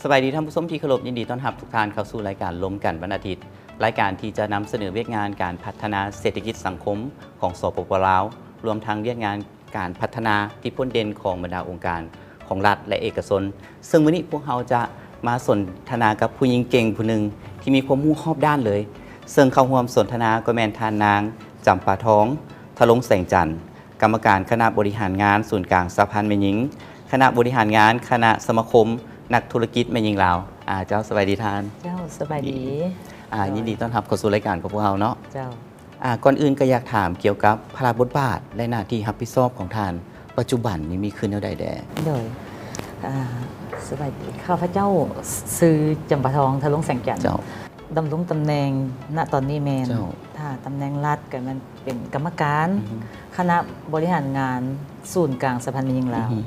ສະບາຍດີທ່ານຜູ້ຊົມທີ່ເຄົາລົບ, ຍິນດີຕ້ອນຮັບທຸກທ່ານເຂົ້າສູ່ລາຍການລົມກັນວັນອາທິດ, ລາຍການທີ່ຈະນຳສະເໜີວຽກງານການພັດທະນາເສດຖະກິດສັງຄົມຂອງ ສປປ ລາວ, ລວມທັງວຽກງານການພັດທະນາທີ່ພົ້ນເດັ່ນຂອງບັນດາອົງການຂອງລັດ ແລະ ເອກະຊົນ. ເຊິ່ງມື້ນີ້ພວກເຮົາຈະມາສົນທະນາກັບຜູ້ຍິງເກັ່ງຜູ້ໜຶ່ງທີ່ມີຄວາມຮູ້ຮອບດ້ານເລີຍ, ເຊິ່ງເຂົ້າຮ່ວມສົນທະນາກໍແມ່ນທ່ານນາງ ຈຳປາທອງ ທະລົງແສງຈັນ, ກຳມະການຄະນະບໍລິຫານງານສູນກາງສະຫະພັນແມ່ຍິງ, ຄະນະບໍລິຫານງານຄະນະສະມາຄົມນັກທຸລະກິດແມ່ຍິງລາວ. ອາ ເຈົ້າ ສະບາຍດີທ່ານ. ເຈົ້າ ສະບາຍດີ. ຍິນດີ ອາ ຍິນດີຕ້ອນຮັບເຂົ້າສູ່ລາຍການຂອງພວກເຮົາເນາະ. ເຈົ້າ. ອາ ກ່ອນອື່ນກໍຢາກຖາມກ່ຽວກັບພາລະບົດບາດ ແລະ ໜ້າທີ່ຮັບຜິດຊອບຂອງທ່ານ ປັດຈຸບັນນີ້ມີຄືແນວໃດແດ່? ໂດຍ ອາ ສະບາຍດີ. ຂ້າພະເຈົ້າຊື່ ຈຳປາທອງ ທະລົງແສງຈັນ. ເຈົ້າ. ດຳລົງຕຳແໜ່ງນະຕອນນີ້ແມ່ນ ເຈົ້າ ຖ້າຕຳແໜ່ງລັດກໍແມ່ນເປັນກຳມະການ ອືຮຶ ຄະນະບໍລິຫານງານສູນກາງສະຫະພັນແມ່ຍິງລາວ ອືຮຶ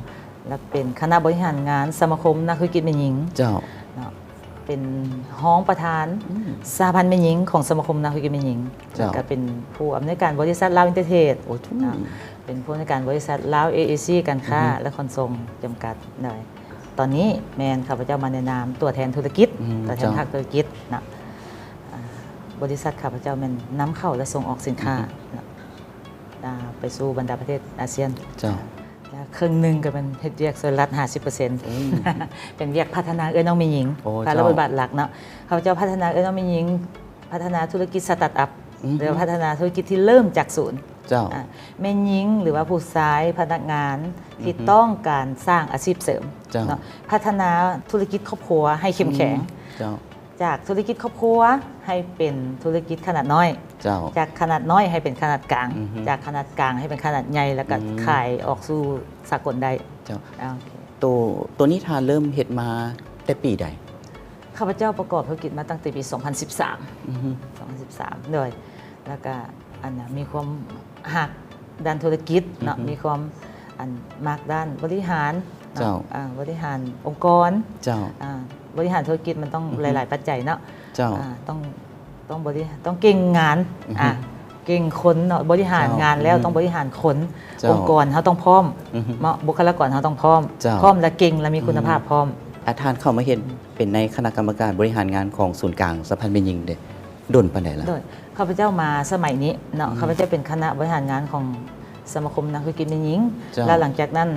ແລະ ເປັນຄະນະບໍລິຫານງານສະມາຄົມນັກທຸລະກິດແມ່ຍິງ. ເຈົ້າ. ເນາະ ເປັນຮອງປະທານ ອືມ ສະຫະພັນແມ່ຍິງຂອງສະມາຄົມນັກທຸລະກິດແມ່ຍິງ. ເຈົ້າ. ແລ້ວກໍເປັນຜູ້ອຳນວຍການບໍລິສັດລາວອິນເຕີເທຣດ. ໂອ້ ເນາະ ເປັນຜູ້ອຳນວຍການບໍລິສັດລາວເອເອຊີ ການຄ້າ ອືຮຶ ແລະ ຂົນສົ່ງ ຈຳກັດ. ໂດຍ ຕອນນີ້ແມ່ນຂ້າພະເຈົ້າມາໃນນາມຕົວແທນທຸລະກິດ ອືມ ຕົວແທນ ເຈົ້າ ພາກທຸລະກິດເນາະ. ອາ ບໍລິສັດຂ້າພະເຈົ້າແມ່ນນຳເຂົ້າ ແລະ ສົ່ງອອກສິນຄ້າ ອືຮຶ ເນາະ ອາ ໄປສູ່ບັນດາປະເທດອາຊຽນ. ເຈົ້າ. ແລ້ວເຄິ່ງໜຶ່ງກໍແມ່ນເຮັດວຽກຊ່ວຍລັດຫ້າສິບເປີເຊັນ ໂອ້ ເປັນວຽກພັດທະນາເອື້ອຍນ້ອງແມ່ຍິງ. ໂອ້ ພາລະ ເຈົ້າ ບົດບາດຫຼັກເນາະ ຂ້າພະເຈົ້າພັດທະນາເອື້ອຍນ້ອງແມ່ຍິງ ພັດທະນາທຸລະກິດສະຕາດອັບ ອືຮຶ ຫຼືວ່າພັດທະນາທຸລະກິດທີ່ເລີ່ມຈາກສູນ. ເຈົ້າ. ອາ ແມ່ຍິງ ຫຼືວ່າຜູ້ຊາຍພະນັກງານ ອືຮຶ ທີ່ຕ້ອງການສ້າງອາຊີບເສີມ. ເຈົ້າ. ເນາະ ພັດທະນາທຸລະກິດຄອບຄົວໃຫ້ເຂັ້ມແຂງ. ອືມ ເຈົ້າ. ຈາກທຸລະກິດຄອບຄົວໃຫ້ເປັນທຸລະກິດຂະໜາດນ້ອຍ. ເຈົ້າ. ຈາກຂະໜາດນ້ອຍໃຫ້ເປັນຂະໜາດກາງ. ອືຮຶ. ຈາກຂະໜາດກາງໃຫ້ເປັນຂະໜາດໃຫຍ່ ແລ້ວກໍ ອືມ ຂາຍອອກສູ່ສາກົນໄດ້. ເຈົ້າ. ອາ ໂອເຄ. ໂຕ ໂຕນີ້ທ່ານເລີ່ມເຮັດມາແຕ່ປີໃດ? ຂ້າພະເຈົ້າປະກອບທຸລະກິດມາຕັ້ງແຕ່ປີສອງພັນສິບສາມ. ອືຮຶ. ສອງພັນສິບສາມ ໂດຍ ແລ້ວກະ ອັນນະ ມີຄວາມຮັກດ້ານທຸລະກິດເນາະ ອືຮຶ ມີຄວາມ ອັນ ມັກດ້ານບໍລິຫານເນາະ. ເຈົ້າ. ອາ ບໍລິຫານອົງກອນ. ເຈົ້າ. ອາ ບໍລິຫານທຸລະກິດມັນຕ້ອງ ອືຮຶ ຫຼາຍໆປັດໄຈເນາະ. ເຈົ້າ. ອາ ຕ້ອງ ຕ້ອງບໍລິ ຕ້ອງເກັ່ງງານ. ອືຮຶ. ອາ ເກັ່ງຄົນເນາະ ບໍລິຫານ ເຈົ້າ ງານແລ້ວ ອືຮຶ ຕ້ອງບໍລິຫານຄົນ. ເຈົ້າ. ອົງກອນເຮົາຕ້ອງພ້ອມ ອືຮຶ ເນາະ ບຸກຄະລາກອນເຮົາຕ້ອງພ້ອມ. ເຈົ້າ. ພ້ອມ ແລະ ເກັ່ງ ແລະ ມີຄຸນນະພາບ ອືມ ພ້ອມ. ອາ ທ່ານເຂົ້າມາເຮັດເປັນໃນຄະນະກຳມະການບໍລິຫານງານຂອງສູນກາງສະຫະພັນແມ່ຍິງເດ້ ດົນປານໃດລະ? ໂດຍ ຂ້າພະເຈົ້າມາສະໄໝນີ້ເນາະ ອືມ ຂ້າພະເຈົ້າເປັນຄະນະບໍລິຫານງານຂອງສະມາຄົມນັກທຸລະກິດແມ່ຍິງ. ເຈົ້າ. ແລ້ວຫຼັງຈາກນັ້ນ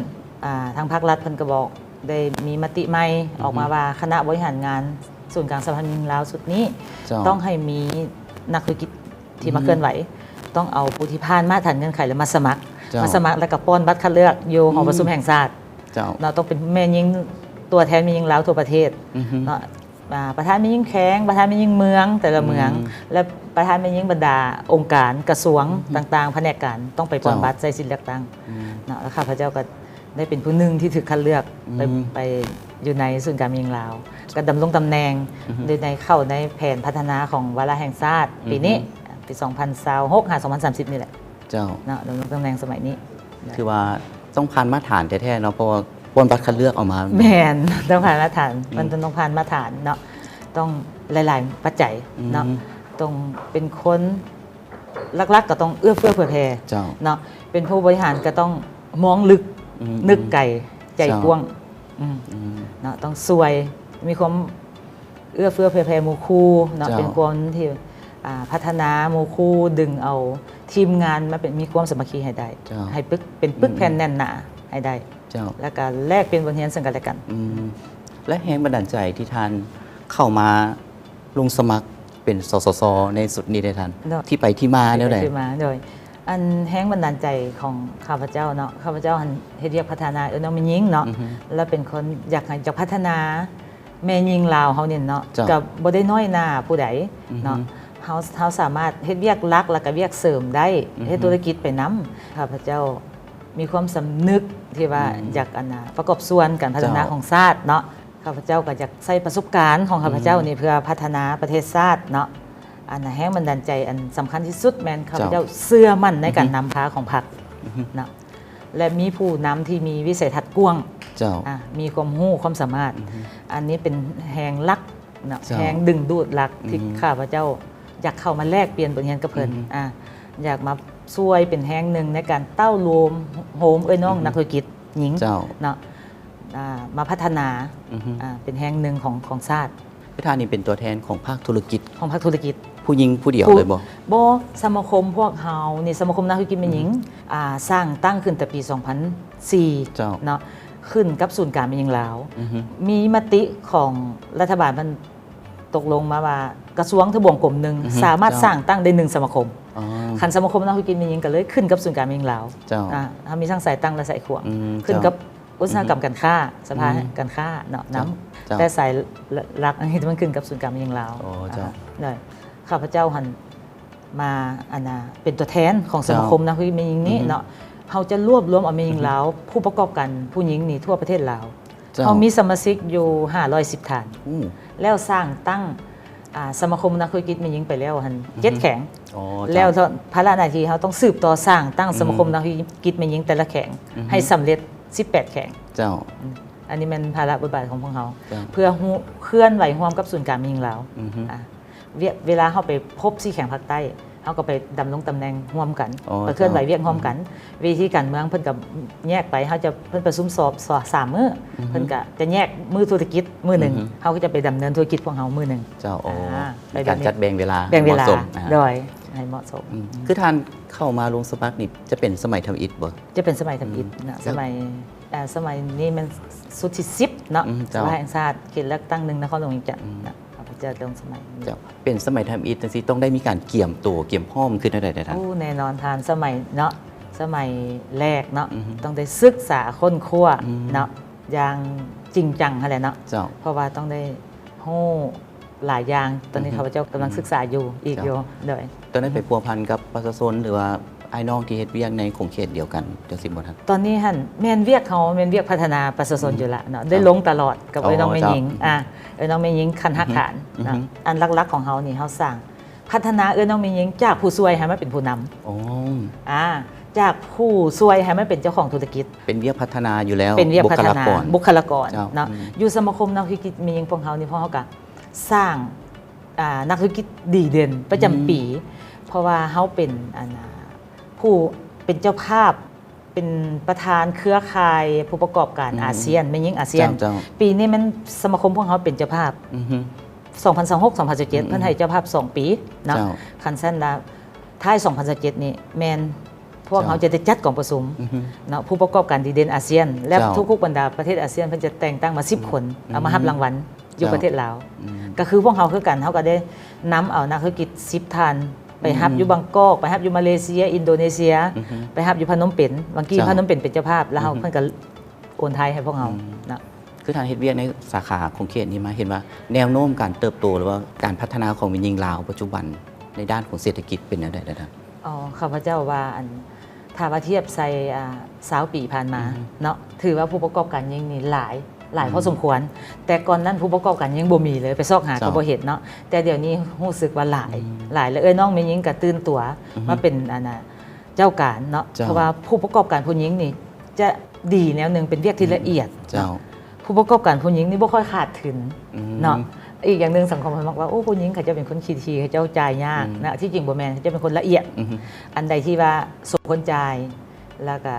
ອາ ທາງພາກລັດເພິ່ນກໍບອກ ໄດ້ມີມະຕິໃໝ່ ອືຮຶ ອອກມາວ່າ ຄະນະບໍລິຫານງານສູນກາງສະຫະພັນແມ່ຍິງລາວຊຸດນີ້ ເຈົ້າ ຕ້ອງໃຫ້ມີນັກທຸລະກິດທີ່ມາ ອືຮຶ ເຄື່ອນໄຫວ ຕ້ອງເອົາຜູ້ທີ່ຜ່ານມາດຕະຖານເງື່ອນໄຂ ແລ້ວມາສະໝັກ ເຈົ້າ ມາສະໝັກ ແລ້ວກໍປ້ອນບັດຄັດເລືອກຢູ່ ອືມ ຫໍປະຊຸມແຫ່ງຊາດ. ເຈົ້າ. ເນາະ ຕ້ອງເປັນແມ່ຍິງ ຕົວແທນແມ່ຍິງລາວທົ່ວປະເທດ ອືຮຶ ເນາະ ອ່າ ປະທານແມ່ຍິງແຂວງ ປະທານແມ່ຍິງເມືອງ ແຕ່ລະເມືອງ ອືມ ແລະ ປະທານແມ່ຍິງບັນດາອົງການກະຊວງ ອືຮຶ ຕ່າງໆ ພະແນກການ ຕ້ອງໄປປ້ອນ ອືຮຶ ບັດໃຊ້ສິດເລືອກຕັ້ງ ອືມ ເນາະ ແລ້ວຂ້າພະເຈົ້າກໍໄດ້ເປັນຜູ້ໜຶ່ງທີ່ຖືກຄັດເລືອກ ອືມ ໄປ ໄປຢູ່ໃນສູນກາງແມ່ຍິງລາວ ກໍດຳລົງຕຳແໜ່ງ ອືຮຶ ຢູ່ໃນ ເຂົ້າໃນແຜນພັດທະນາຂອງວາລະແຫ່ງຊາດ ອືຮຶ ປີນີ້ ອ່າ ປີສອງພັນຊາວຫົກ ຫາ ສອງພັນສາມສິບນີ້ແຫຼະ. ເຈົ້າ. ເນາະ ດຳລົງຕຳແໜ່ງສະໄໝນີ້ ຖືວ່າຕ້ອງຜ່ານມາດຖານແທ້ໆເນາະ ເພາະວ່າປ້ອນບັດຄັດເລືອກອອກມາ. ແມ່ນ ຕ້ອງຜ່ານມາດຖານ ອືມ ມັນຕ້ອງຜ່ານມາດຖານເນາະ ຕ້ອງຫຼາຍໆປັດໄຈເນາະ ອືມ ຕ້ອງເປັນຄົນ ຫຼັກໆກໍຕ້ອງເອື້ອເຟື້ອເຜື່ອແຜ່ ເຈົ້າ ເນາະ ເປັນຜູ້ບໍລິຫານກໍຕ້ອງມອງເລິກ ອືມ ນຶກໄກ ໃຈ ເຈົ້າ ກວ້າງ ອືມ ອືມ ເນາະ ຕ້ອງຊ່ວຍ ມີຄວາມ ເອື້ອເຟື້ອເຜື່ອແຜ່ໝູ່ຄູ່ເນາະ ເຈົ້າ ເປັນຄົນທີ່ ອ່າ ພັດທະນາໝູ່ຄູ່ ດຶງເອົາທີມງານມາເປັນ ມີຄວາມສາມັກຄີໃຫ້ໄດ້ ເຈົ້າ ໃຫ້ປຶກ ເປັນປຶກ ອືມ ແຜ່ນແໜ້ນໜາໃຫ້ໄດ້ ເຈົ້າ ແລ້ວກໍແລກປ່ຽນບົດຮຽນເຊິ່ງກັນແລະກັນ ອືມ ແລະ ແຮງບັນດານໃຈທີ່ທ່ານເຂົ້າມາລົງສະໝັກເປັນ ສສສ ໃນຊຸດນີ້ເດ້ທ່ານ ເນາະ ທີ່ໄປທີ່ມາແນວໃດ? ທີ່ໄປທີ່ມາ ໂດຍ ອັນແຮງບັນດານໃຈຂອງຂ້າພະເຈົ້າເນາະ ຂ້າພະເຈົ້າຫັ້ນເຮັດວຽກພັດທະນາເອື້ອຍນ້ອງແມ່ຍິງເນາະ ອືຮຶ ແລ້ວເປັນຄົນຢາກໃຫ້ ຢາກພັດທະນາ ແມ່ຍິງລາວເຮົານີ້ເນາະ ເຈົ້າ ກໍບໍ່ໄດ້ນ້ອຍໜ້າຜູ້ໃດເນາະ ອືຮຶ ເຮົາ ເຮົາສາມາດເຮັດວຽກຫຼັກ ແລ້ວກໍວຽກເສີມໄດ້ ອືຮຶ ເຮັດທຸລະກິດໄປນຳ. ຂ້າພະເຈົ້າມີຄວາມສຳນຶກທີ່ວ່າ ອືມ ຢາກ ອັນນະ ປະກອບສ່ວນການພັດທະນາ ເຈົ້າ ຂອງຊາດເນາະ ຂ້າພະເຈົ້າກໍຢາກໃຊ້ປະສົບການຂອງຂ້າພະເຈົ້າ ອືມ ນີ້ເພື່ອພັດທະນາປະເທດຊາດເນາະ. ອັນນະ ແຮງບັນດານໃຈອັນສຳຄັນທີ່ສຸດແມ່ນ ເຈົ້າ ຂ້າພະເຈົ້າເຊື່ອໝັ້ນໃນການ ອືຮຶ ນຳພາຂອງພັກ ອືຮຶ ເນາະ ແລະ ມີຜູ້ນຳທີ່ມີວິໄສທັດກວ້າງ ເຈົ້າ ອາ ມີຄວາມຮູ້ຄວາມສາມາດ ອືຮຶ ອັນນີ້ເປັນແຮງຫຼັກເນາະ ເຈົ້າ ແຮງດຶງດູດຫຼັກທີ່ ອືມ ຂ້າພະເຈົ້າຢາກເຂົ້າມາແລກປ່ຽນບົດຮຽນກັບເພິ່ນ ອືມ ອາ ຢາກມາຊ່ວຍເປັນແຮງໜຶ່ງໃນການເຕົ້າໂຮມ ໂຮມເອື້ອຍນ້ອງ ອືຮຶ ນັກທຸລະກິດຍິງ ເຈົ້າ ເນາະ ອ່າ ມາພັດທະນາ ອືຮຶ ອ່າ ເປັນແຮງໜຶ່ງຂອງ ຂອງຊາດ. ຄືທ່ານນີ້ເປັນຕົວແທນຂອງພາກທຸລະກິດ ຂອງພາກທຸລະກິດ ຜູ້ຍິງຜູ້ດຽວເລີຍບໍ່? ບໍ່ ສະມາຄົມພວກເຮົານີ້ ສະມາຄົມນັກທຸລະກິດແມ່ຍິງ ອືຮຶ ອ່າ ສ້າງຕັ້ງຂຶ້ນແຕ່ປີສອງພັນສີ່ ເຈົ້າ ເນາະ ຂຶ້ນກັບສູນກາງແມ່ຍິງລາວ ອືຮຶ ມີມະຕິຂອງລັດຖະບານເພິ່ນຕົກລົງມາວ່າ ກະຊວງທະບວງກົມໜຶ່ງ ອືຮຶ ສາມາດ ເຈົ້າ ສ້າງຕັ້ງໄດ້ໜຶ່ງສະມາຄົມ ອໍ ຄັນສະມາຄົມນັກທຸລະກິດແມ່ຍິງກໍເລີຍຂຶ້ນກັບສູນກາງແມ່ຍິງລາວ ເຈົ້າ ອ່າ ເຮົາມີທັງສາຍຕັ້ງ ແລະ ສາຍຂວາງ ອືມ ຂຶ້ນກັບ ເຈົ້າ ອຸດສາຫະກຳການຄ້າ ສະພາ ອືມ ການຄ້າເນາະ ນຳ ເຈົ້າ ແຕ່ສາຍຫຼັກອັນນີ້ມັນຂຶ້ນກັບສູນກາງແມ່ຍິງລາວ ອໍ ເຈົ້າ ອ່າ ໂດຍ ຂ້າພະເຈົ້າຫັ້ນມາ ອັນນ່າ ເປັນຕົວແທນຂອງສະມາຄົມ ເຈົ້າ ນັກທຸລະກິດແມ່ຍິງນີ້ ອືຮຶ ເນາະ ເຮົາຈະລວບລວມເອົາແມ່ຍິງລາວ ອືຮຶ ຜູ້ປະກອບການຜູ້ຍິງນີ້ທົ່ວປະເທດລາວ ເຈົ້າ ເຮົາມີສະມາຊິກຢູ່ຫ້າຮ້ອຍສິບທ່ານ ໂອ້ ແລ້ວສ້າງຕັ້ງ ອ່າ ສະມາຄົມນັກທຸລະກິດແມ່ຍິງໄປແລ້ວຫັ້ນ ອືຮຶ ເຈັດແຂວງ ອໍ ເຈົ້າ ແລ້ວພາລະໜ້າທີ່ເຮົາຕ້ອງສືບຕໍ່ສ້າງຕັ້ງ ອືມ ສະມາຄົມນັກທຸລະກິດແມ່ຍິງແຕ່ລະແຂວງ ອືຮຶ ໃຫ້ສຳເລັດສິບແປດແຂວງ ເຈົ້າ ອືມ ອັນນີ້ແມ່ນພາລະບົດບາດຂອງພວກເຮົາ ເຈົ້າ ເພື່ອຮູ້ ເຄື່ອນໄຫວຮ່ວມກັບສູນກາງແມ່ຍິງລາວ ອືຮຶ ອ່າ ເວ ເວລາເຮົາໄປພົບສີ່ແຂວງພາກໃຕ້ ເຮົາກໍໄປດຳລົງຕຳແໜ່ງຮ່ວມກັນ ອໍ ໄປເຄື່ອນໄຫວ ເຈົ້າ ວຽກຮ່ວມກັນ ອືຮຶ ເວທີການເມືອງເພິ່ນກໍແຍກໄປ ເຮົາຈະ ເພິ່ນປະຊຸມສອບສາມມື້ ອືຮຶ ເພິ່ນກໍຈະແຍກມື້ທຸລະກິດມື້ໜຶ່ງ ອືຮຶ ເຮົາກໍຈະໄປດຳເນີນທຸລະກິດພວກເຮົາມື້ໜຶ່ງ ເຈົ້າ ອໍ ອ່າ ມີການຈັດແບ່ງເວລາ ແບ່ງເວລາ ໃຫ້ເໝາະສົມ ອ່າ ໂດຍ ໃຫ້ເໝາະສົມ ອືມ ອືມ ຄືທ່ານເຂົ້າມາລົງສະໝັກນີ້ ຈະເປັນສະໄໝທຳອິດບໍ່? ຈະເປັນສະໄໝທຳອິດເນາະ ອືມ ສະໄໝ ອ່າ ສະໄໝນີ້ແມ່ນຊຸດທີສິບເນາະ ອືມ ເຈົ້າ ສະພາແຫ່ງຊາດ ເຂດເລືອກຕັ້ງໜຶ່ງ ນະຄອນຫຼວງວຽງຈັນ ອືມ ນະ ຂ້າພະເຈົ້າລົງສະໝັກ ເຈົ້າ ເປັນສະໄໝທຳອິດຈັ່ງຊີ້ ຕ້ອງໄດ້ມີການກຽມໂຕ ກຽມພ້ອມຂຶ້ນແນວໃດແດ່ທ່ານ? ໂອ້ ແນ່ນອນທ່ານ ສະໄໝເນາະ ສະໄໝແລກເນາະ ອືຮຶ ຕ້ອງໄດ້ສຶກສາຄົ້ນຄວ້າ ອືມ ເນາະ ຢ່າງຈິງຈັງຫັ້ນແຫຼະເນາະ ເຈົ້າ ເພາະວ່າຕ້ອງໄດ້ຮູ້ຫຼາຍຢ່າງ ຕອນນີ້ ອືຮຶ ຂ້າພະເຈົ້າກຳລັງສຶກສາຢູ່ ອືມ ອີກຢູ່ ເຈົ້າ ໂດຍ ຕອນນັ້ນໄປພົວພັນກັບປະຊາຊົນ ຫຼືວ່າອ້າຍນ້ອງທີ່ເຮັດວຽກໃນຂົງເຂດດຽວກັນຈັ່ງຊີ້ບໍ່ທ່ານ? ຕອນນີ້ຫັ້ນແມ່ນວຽກເຮົາແມ່ນວຽກພັດທະນາປະຊາຊົນ ອືມ ຢູ່ລະເນາະ ໄດ້ລົງຕະຫຼອດກັບ ອໍ ເອື້ອຍນ້ອງແມ່ຍິງ ເຈົ້າ ອ່າ ເອື້ອຍນ້ອງແມ່ຍິງຂັ້ນຮາກຖານ ອືຮຶ ເນາະ ອືຮຶ ອັນຫຼັກໆຂອງເຮົານີ້ ເຮົາສ້າງພັດທະນາເອື້ອຍນ້ອງແມ່ຍິງຈາກຜູ້ຊ່ວຍໃຫ້ມາເປັນຜູ້ນຳ ອໍ ອ່າ ຈາກຜູ້ຊ່ວຍໃຫ້ມາເປັນເຈົ້າຂອງທຸລະກິດ ເປັນວຽກພັດທະນາຢູ່ແລ້ວ ເປັນວຽກພັດທະນາ ບຸກຄະລາກອນ ບຸກຄະລາກອນ ເຈົ້າ ເນາະ ອືມ ຢູ່ສະມາຄົມນັກທຸລະກິດແມ່ຍິງພວກເຮົານີ້ ພວກເຮົາກໍສ້າງ ອ່າ ນັກທຸລະກິດດີເດັ່ນປະຈຳປີ ອືມ ເພາະວ່າເຮົາເປັນ ອັນ ອ່າ ຜູ້ເປັນເຈົ້າພາບ ເປັນປະທານເຄືອຂ່າຍຜູ້ປະກອບການ ອືມ ອາຊຽນ ແມ່ຍິງອາຊຽນ ເຈົ້າ ເຈົ້າ ປີນີ້ແມ່ນສະມາຄົມພວກເຮົາເປັນເຈົ້າພາບ ອືຮຶ ສອງພັນຊາວຫົກ ສອງພັນຊາວເຈັດ ອືມ ເພິ່ນໃຫ້ເຈົ້າພາບສອງປີເນາະ ເຈົ້າ ຄັນຊັ້ນລະ ທ້າຍສອງພັນຊາວເຈັດນີ້ແມ່ນພວກເຮົາ ເຈົ້າ ຈະໄດ້ຈັດກອງປະຊຸມ ອືຮຶ ເນາະ ຜູ້ປະກອບການດີເດັ່ນອາຊຽນ ແລະ ເຈົ້າ ທຸກໆບັນດາປະເທດອາຊຽນ ເພິ່ນຈະແຕ່ງຕັ້ງມາສິບ ອືມ ຄົນ ອືມ ເອົາມາຮັບລາງວັນ ເຈົ້າ ຢູ່ປະເທດລາວ ອືມ ກໍຄືພວກເຮົາຄືກັນ ເຮົາກໍໄດ້ນຳເອົານັກທຸລະກິດສິບທ່ານ ໄປຮັບ ອືມ ຢູ່ບາງກອກ ໄປຮັບຢູ່ມາເລເຊຍ ອິນໂດເນເຊຍ ອືຮຶ ໄປຮັບຢູ່ພະນົມເປັນ ບາງກີ້ ເຈົ້າ ພະນົມເປັນເປັນເຈົ້າພາບ ແລ້ວເຮົາ ອືຮຶ ເພິ່ນກໍໂອນໄທໃຫ້ພວກເຮົາ ອືມ ເນາະ ຄືທ່ານເຮັດວຽກໃນສາຂາຂົງເຂດນີ້ມາ ເຫັນວ່າແນວໂນ້ມການເຕີບໂຕ ຫຼືວ່າການພັດທະນາຂອງແມ່ຍິງລາວປັດຈຸບັນໃນດ້ານຂອງເສດຖະກິດເປັນແນວໃດແດ່ທ່ານ? ອໍ ຂ້າພະເຈົ້າວ່າ ອັນ ຖ້າວ່າທຽບໃສ່ ອ່າ ຊາວປີຜ່ານມາ ອືຮຶ ເນາະ ຖືວ່າຜູ້ປະກອບການຍິງນີ້ຫຼາຍ ຫຼາຍ ອືມ ພໍສົມຄວນ ແຕ່ກ່ອນນັ້ນຜູ້ປະກອບການຍັງບໍ່ມີເລີຍ ໄປຊອກຫາ ເຈົ້າ ກໍບໍ່ເຫັນເນາະ ແຕ່ດຽວນີ້ຮູ້ສຶກວ່າຫຼາຍ ອືມ ຫຼາຍ ແລະ ເອື້ອຍນ້ອງແມ່ຍິງກໍຕື່ນຕົວ ອືຮຶ ມາເປັນ ອັນນ່າ ເຈົ້າການເນາະ ເຈົ້າ ເພາະວ່າຜູ້ປະກອບການຜູ້ຍິງນີ້ຈະດີແນວໜຶ່ງ ເປັນວຽກທີ່ລະອຽດ ອືມ ເນາະ ເຈົ້າ ຜູ້ປະກອບການຜູ້ຍິງນີ້ບໍ່ຄ່ອຍຂາດທຶນ ອືມ ເນາະ ອີກຢ່າງໜຶ່ງສັງຄົມເຮົາມັກວ່າ ໂອ້ ຜູ້ຍິງເຂົາເຈົ້າເປັນຄົນຂີ້ຖີ່ ເຂົາເຈົ້າຈ່າຍຍາກ ອືມ ນະ ທີ່ຈິງບໍ່ແມ່ນ ເຂົາເຈົ້າເປັນຄົນລະອຽດ ອືຮຶ ອັນໃດທີ່ວ່າສົມຄວນຈ່າຍ ແລ້ວກະ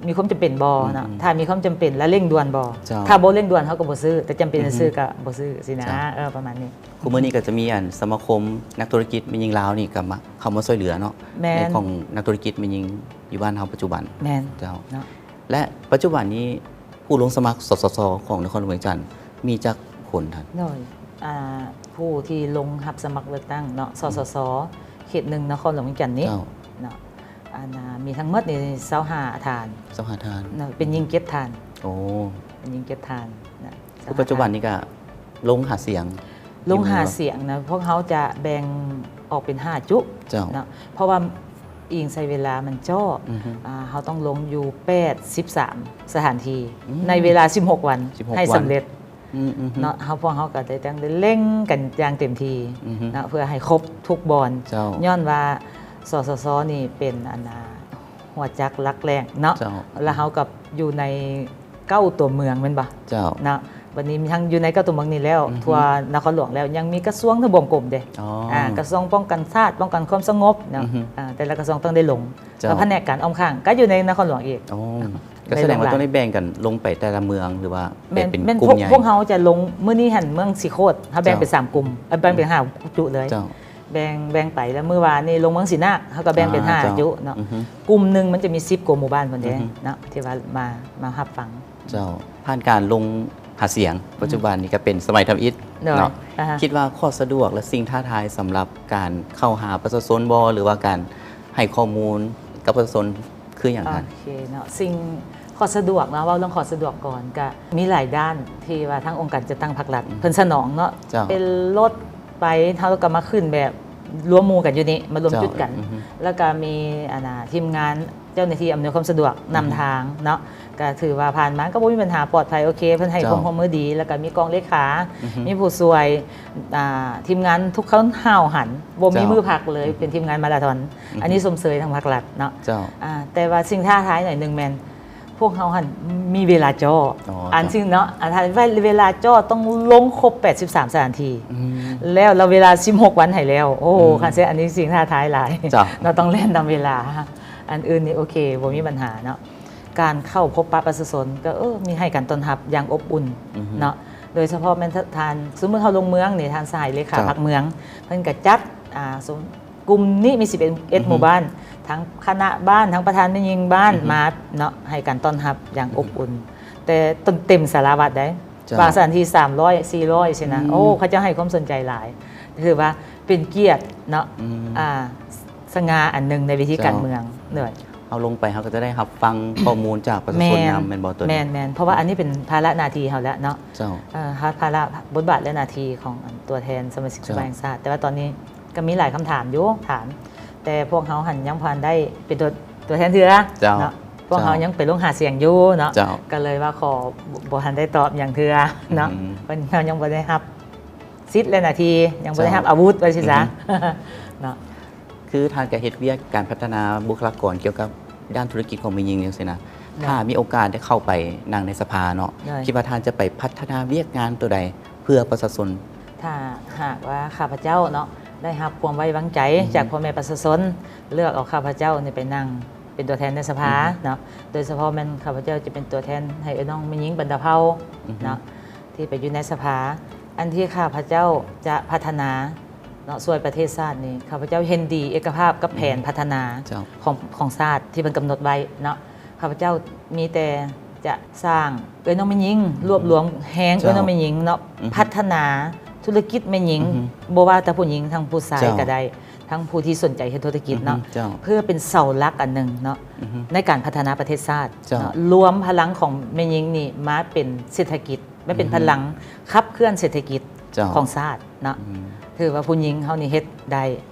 ມີຄວາມຈຳເປັນບໍ່ເນາະ ອືມໆ ຖ້າມີຄວາມຈຳເປັນ ແລະ ເລັ່ງດ່ວນບໍ່ ເຈົ້າ ຖ້າບໍ່ເລັ່ງດ່ວນເຮົາກໍບໍ່ຊື້ ແຕ່ຈຳເປັນ ອືຮຶ ຊື້ກໍບໍ່ຊື້ຊີ້ນະ ເຈົ້າ ເອີ ປະມານນີ້ ຄູ່ມື້ນີ້ກໍຈະມີ ອັນ ສະມາຄົມນັກທຸລະກິດແມ່ຍິງລາວນີ້ກໍມາ ເຂົ້າມາຊ່ວຍເຫຼືອເນາະ ແມ່ນ ໃນຂອງນັກທຸລະກິດແມ່ຍິງຢູ່ບ້ານເຮົາປັດຈຸບັນ ແມ່ນ ເຈົ້າ ເນາະ ແລະ ປັດຈຸບັນນີ້ຜູ້ລົງສະໝັກ ສສຊ ຂອງນະຄອນຫຼວງວຽງຈັນ ມີຈັກຄົນທ່ານ? ໂດຍ ອ່າ ຜູ້ທີ່ລົງຮັບສະໝັກເລືອກຕັ້ງເນາະ ອືມ ສສຊ ເຂດໜຶ່ງ ນະຄອນຫຼວງວຽງຈັນນີ້ ເຈົ້າ ເນາະ ອັນນ່າ ມີທັງໝົດນີ້ຊາວຫ້າທ່ານ ຊາວຫ້າທ່ານ ເນາະ ເປັນຍິງເຈັດທ່ານ ໂອ້ ເປັນຍິງເຈັດທ່ານນະ ຄືປັດຈຸບັນນີ້ກະລົງຫາສຽງ ລົງຫາສຽງນະ ພວກເຮົາຈະແບ່ງອອກເປັນຫ້າຈຸ ເຈົ້າ ເນາະ ເພາະວ່າອີງໃສ່ເວລາມັນເຈາະ ອືຮຶ ອ່າ ເຮົາຕ້ອງລົງຢູ່ແປດສິບສາມສະຖານທີ່ ອືມ ໃນເວລາສິບຫົກວັນ ສິບຫົກ ໃຫ້ສຳເລັດ ອືມໆ ເນາະ ເຮົາ ພວກເຮົາກໍໄດ້ຕັ້ງ ໄດ້ເລັ່ງກັນຢ່າງເຕັມທີ່ ອືຮຶ ເນາະ ເພື່ອໃຫ້ຄົບທຸກບ່ອນ ເຈົ້າ ຍ້ອນວ່າ ສສຊ ນີ້ເປັນ ອັນນ່າ ຫົວຈັກຫຼັກແຫຼ່ງເນາະ ເຈົ້າ ແລ້ວເຮົາກໍຢູ່ໃນເກົ້າຕົວເມືອງແມ່ນບໍ່? ເຈົ້າ ເນາະ ບັດນີ້ທັງຢູ່ໃນເກົ້າຕົວເມືອງນີ້ແລ້ວ ອືຮຶ ທົ່ວນະຄອນຫຼວງແລ້ວ ຍັງມີກະຊວງທະບວງກົມເດ້ ອໍ ອາ ກະຊວງປ້ອງກັນຊາດ ປ້ອງກັນຄວາມສະຫງົບເນາະ ອືຮຶ ອາ ແຕ່ລະກະຊວງຕ້ອງໄດ້ລົງ ເຈົ້າ ແລ້ວພະແນກການອ້ອມຂ້າງກະຢູ່ໃນນະຄອນຫຼວງອີກ ອໍ ກະສະແດງວ່າຕ້ອງໄດ້ແບ່ງກັນລົງໄປແຕ່ລະເມືອງ ຫຼືວ່າແບ່ງເປັນ ແມ່ນ ກຸ່ມໃຫຍ່ ພວກເຮົາຈະລົງ ມື້ນີ້ຫັ້ນເມືອງສີໂຄດ ເຮົາແບ່ງເປັນ ເຈົ້າ ສາມກຸ່ມ ເອີ ແບ່ງເປັນ ເຈົ້າ ຫ້າຈຸເລີຍ ເຈົ້າ ແບ່ງ ແບ່ງໄປ ແລ້ວມື້ວານນີ້ລົງເມືອງສີນາກ ເຮົາກະແບ່ງເປັນ ອ່າ ຫ້າ ເຈົ້າ ຈຸເນາະ ອືຮຶ ກຸ່ມໜຶ່ງມັນຈະມີສິບກວ່າໝູ່ບ້ານພຸ້ນເດ້ ອືຮຶ ເນາະ ທີ່ວ່າມາ ມາຮັບຟັງ ເຈົ້າ ຜ່ານການລົງຫາສຽງ ອືຮຶ ປັດຈຸບັນນີ້ກະເປັນສະໄໝທຳອິດ ໂດຍ ເນາະ ອ່າຮະ ຄິດວ່າຂໍ້ສະດວກ ແລະ ສິ່ງທ້າທາຍສຳລັບການເຂົ້າຫາປະຊາຊົນບໍ່ ຫຼືວ່າການໃຫ້ຂໍ້ມູນກັບປະຊາຊົນຄືຫຍັງ? ໂອເຄເນາະ ສິ່ງ ຂໍ້ສະດວກເນາະ ເວົ້າເລື່ອງຂໍ້ສະດວກກ່ອນ ກະມີຫຼາຍດ້ານທີ່ວ່າທາງອົງການຈັດຕັ້ງພາກລັດ ອືມ ເພິ່ນສະໜອງເນາະ ເຈົ້າ ເປັນລົດໄປ ເຮົາກະມາຂຶ້ນແບບລວມໝູ່ກັນຢູ່ນີ້ ມາລວມ ເຈົ້າ ຈຸດກັນ ອືຮຶ ແລ້ວກະມີ ອັນນ່າ ທີມງານເຈົ້າໜ້າທີ່ອຳນວຍຄວາມສະດວກ ອືຮຶ ນຳທາງເນາະ ກະຖືວ່າຜ່ານມາກະບໍ່ມີບັນຫາ ປອດໄພ ໂອເຄ ເພິ່ນໃຫ້ ເຈົ້າ ຄວາມຮ່ວມມືດີ ແລ້ວກະມີກອງເລຂາ ອືຮຶ ມີຜູ້ຊ່ວຍ ອ່າ ທີມງານທຸກຄົນຫ້າວຫັນ ບໍ່ມີ ເຈົ້າ ມື້ພັກເລີຍ ອືຮຶ ເປັນທີມງານມາລາທອນ ອືຮຶ ອັນນີ້ຊົມເຊີຍທາງພາກລັດເນາະ ເຈົ້າ ອ່າ ແຕ່ວ່າສິ່ງທ້າທາຍໜ້ອຍໜຶ່ງແມ່ນ ພວກເຮົາຫັ້ນມີເວລາຈໍ້ ອໍ ອັນ ເຈົ້າ ຊຶ່ງເນາະ ອັນເວລາຈໍ້ຕ້ອງລົງຄົບແປດສິບສາມສະຖານທີ່ ອືມ ແລ້ວ ແລ້ວເວລາສິບຫົກວັນໃຫ້ແລ້ວ ໂອ້ ອືມ ຄັນຊັ້ນອັນນີ້ສິ່ງທ້າທາຍຫຼາຍ ເຈົ້າ ເນາະ ຕ້ອງແລ່ນນຳເວລາ ອັນອື່ນນີ້ໂອເຄ ບໍ່ມີບັນຫາເນາະ ການເຂົ້າພົບປະປະຊາຊົນກະ ເອີ ມີໃຫ້ການຕ້ອນຮັບຢ່າງອົບອຸ່ນ ອືຮຶ ເນາະ ໂດຍສະເພາະແມ່ນທ່ານ ສົມມຸດເຮົາລົງເມືອງນີ້ ທ່ານສະຫາຍເລຂາ ເຈົ້າ ພັກເມືອງ ເພິ່ນກະຈັດ ອ່າ ສົມ ກຸ່ມນີ້ມີສິບເອັດ ອືຮຶ ໝູ່ບ້ານ ທັງຄະນະບ້ານ ທັງປະທານແມ່ຍິງບ້ານ ອືຮຶ ມາເນາະ ໃຫ້ການຕ້ອນຮັບຢ່າງ ອືຮຶ ອົບອຸ່ນ ແຕ່ເຕັມສາລາວັດໃດ໋ ເຈົ້າ ບາງສະຖານທີ່ສາມຮ້ອຍ ສີ່ຮ້ອຍຊີ້ນະ ອືມ ໂອ້ ເຂົາເຈົ້າໃຫ້ຄວາມສົນໃຈຫຼາຍ ຖືວ່າເປັນກຽດເນາະ ອືມ ອ່າ ສະຫງ່າອັນໜຶ່ງໃນເວທີ ເຈົ້າ ການເມືອງ ໂດຍ ເຮົາລົງໄປເຮົາກະຈະໄດ້ຮັບຟັງຂໍ້ມູນຈາກປະຊາຊົນນຳ ແມ່ນ ແມ່ນບໍ່ໂຕນີ້? ແມ່ນໆ ເພາະວ່າ ອືມ ອັນນີ້ເປັນພາລະໜ້າທີ່ເຮົາແລ້ວເນາະ ເຈົ້າ ເອີ ພາລະ ບົດບາດ ແລະ ໜ້າທີ່ຂອງ ອັນ ຕົວແທນສະມາຊິກ ເຈົ້າ ສະພາແຫ່ງຊາດ ແຕ່ວ່າຕອນນີ້ ກະມີຫຼາຍຄຳຖາມຢູ່ ຖາມ ແຕ່ພວກເຮົາຫັ້ນຍັງບໍ່ທັນໄດ້ເປັນຕົວ ຕົວແທນເທື່ອ ເຈົ້າ ເນາະ ພວກເຮົາ ເຈົ້າ ຍັງໄປລົງຫາສຽງຢູ່ເນາະ ເຈົ້າ ກະເລີຍວ່າຂໍ ບໍ່ ບໍ່ທັນໄດ້ຕອບຫຍັງເທື່ອເນາະ ອືມ ເພາະເຮົາຍັງບໍ່ໄດ້ຮັບສິດ ແລະ ໜ້າທີ່ ຍັງບໍ່ໄດ້ ເຈົ້າ ຮັບອາວຸດວ່າຊີ້ຊະ ອືຮຶ ເນາະ ຄືທ່ານກະເຮັດວຽກການພັດທະນາບຸກຄະລາກອນກ່ຽວກັບດ້ານທຸລະກິດຂອງແມ່ຍິງຈັ່ງຊີ້ນະ ໂດຍ ຖ້າມີໂອກາດໄດ້ເຂົ້າໄປນັ່ງໃນສະພາເນາະ ໂດຍ ຄິດວ່າທ່ານຈະໄປພັດທະນາວຽກງານໂຕໃດເພື່ອປະຊາຊົນ? ຖ້າຫາກວ່າຂ້າພະເຈົ້າເນາະ ໄດ້ຮັບຄວາມໄວ້ວາງໃຈ ອືຮຶ ຈາກພໍ່ແມ່ປະຊາຊົນ ເລືອກເອົາຂ້າພະເຈົ້ານີ້ໄປນັ່ງເປັນຕົວແທນໃນສະພາ ອືຮຶ ເນາະ ໂດຍສະເພາະແມ່ນຂ້າພະເຈົ້າຈະເປັນຕົວແທນໃຫ້ເອື້ອຍນ້ອງແມ່ຍິງບັນດາເຜົ່າ ອືຮຶ ເນາະ ທີ່ໄປຢູ່ໃນສະພາ ອັນທີ່ຂ້າພະເຈົ້າຈະພັດທະນາເນາະ ຊ່ວຍປະເທດຊາດນີ້ ຂ້າພະເຈົ້າເຫັນດີເອກະພາບກັບແຜນ ອືຮຶ ພັດທະນາ ເຈົ້າ ຂອງ ຂອງຊາດທີ່ເພິ່ນກຳນົດໄວ້ເນາະ ຂ້າພະເຈົ້າມີແຕ່ຈະສ້າງເອື້ອຍນ້ອງແມ່ຍິງ ອືຮຶ ລວບລວມແຮງ ເຈົ້າ ເອື້ອຍນ້ອງແມ່ຍິງເນາະ ອືຮຶ ພັດທະນາທຸລະກິດແມ່ຍິງ ອືຮຶ ບໍ່ວ່າແຕ່ຜູ້ຍິງ ທັງຜູ້ຊາຍ ເຈົ້າ ກະໄດ້ ທັງຜູ້ທີ່ສົນໃຈເຮັດທຸລະກິດເນາະ ອືຮຶ ເຈົ້າ ເພື່ອເປັນເສົາຫຼັກອັນໜຶ່ງເນາະ ອືຮຶ ໃນການພັດທະນາປະເທດຊາດ ເຈົ້າ ເນາະ ລວມພະລັງຂອງແມ່ຍິງນີ້ມາເປັນເສດຖະກິດ ມາເປັນ ອືຮຶ ພະລັງຂັບເຄື່ອນເສດຖະກິດ ເຈົ້າ ຂອງຊາດເນາະ ອືມ ຖືວ່າຜູ້ຍິງເຮົານີ້ເຮັດໄດ້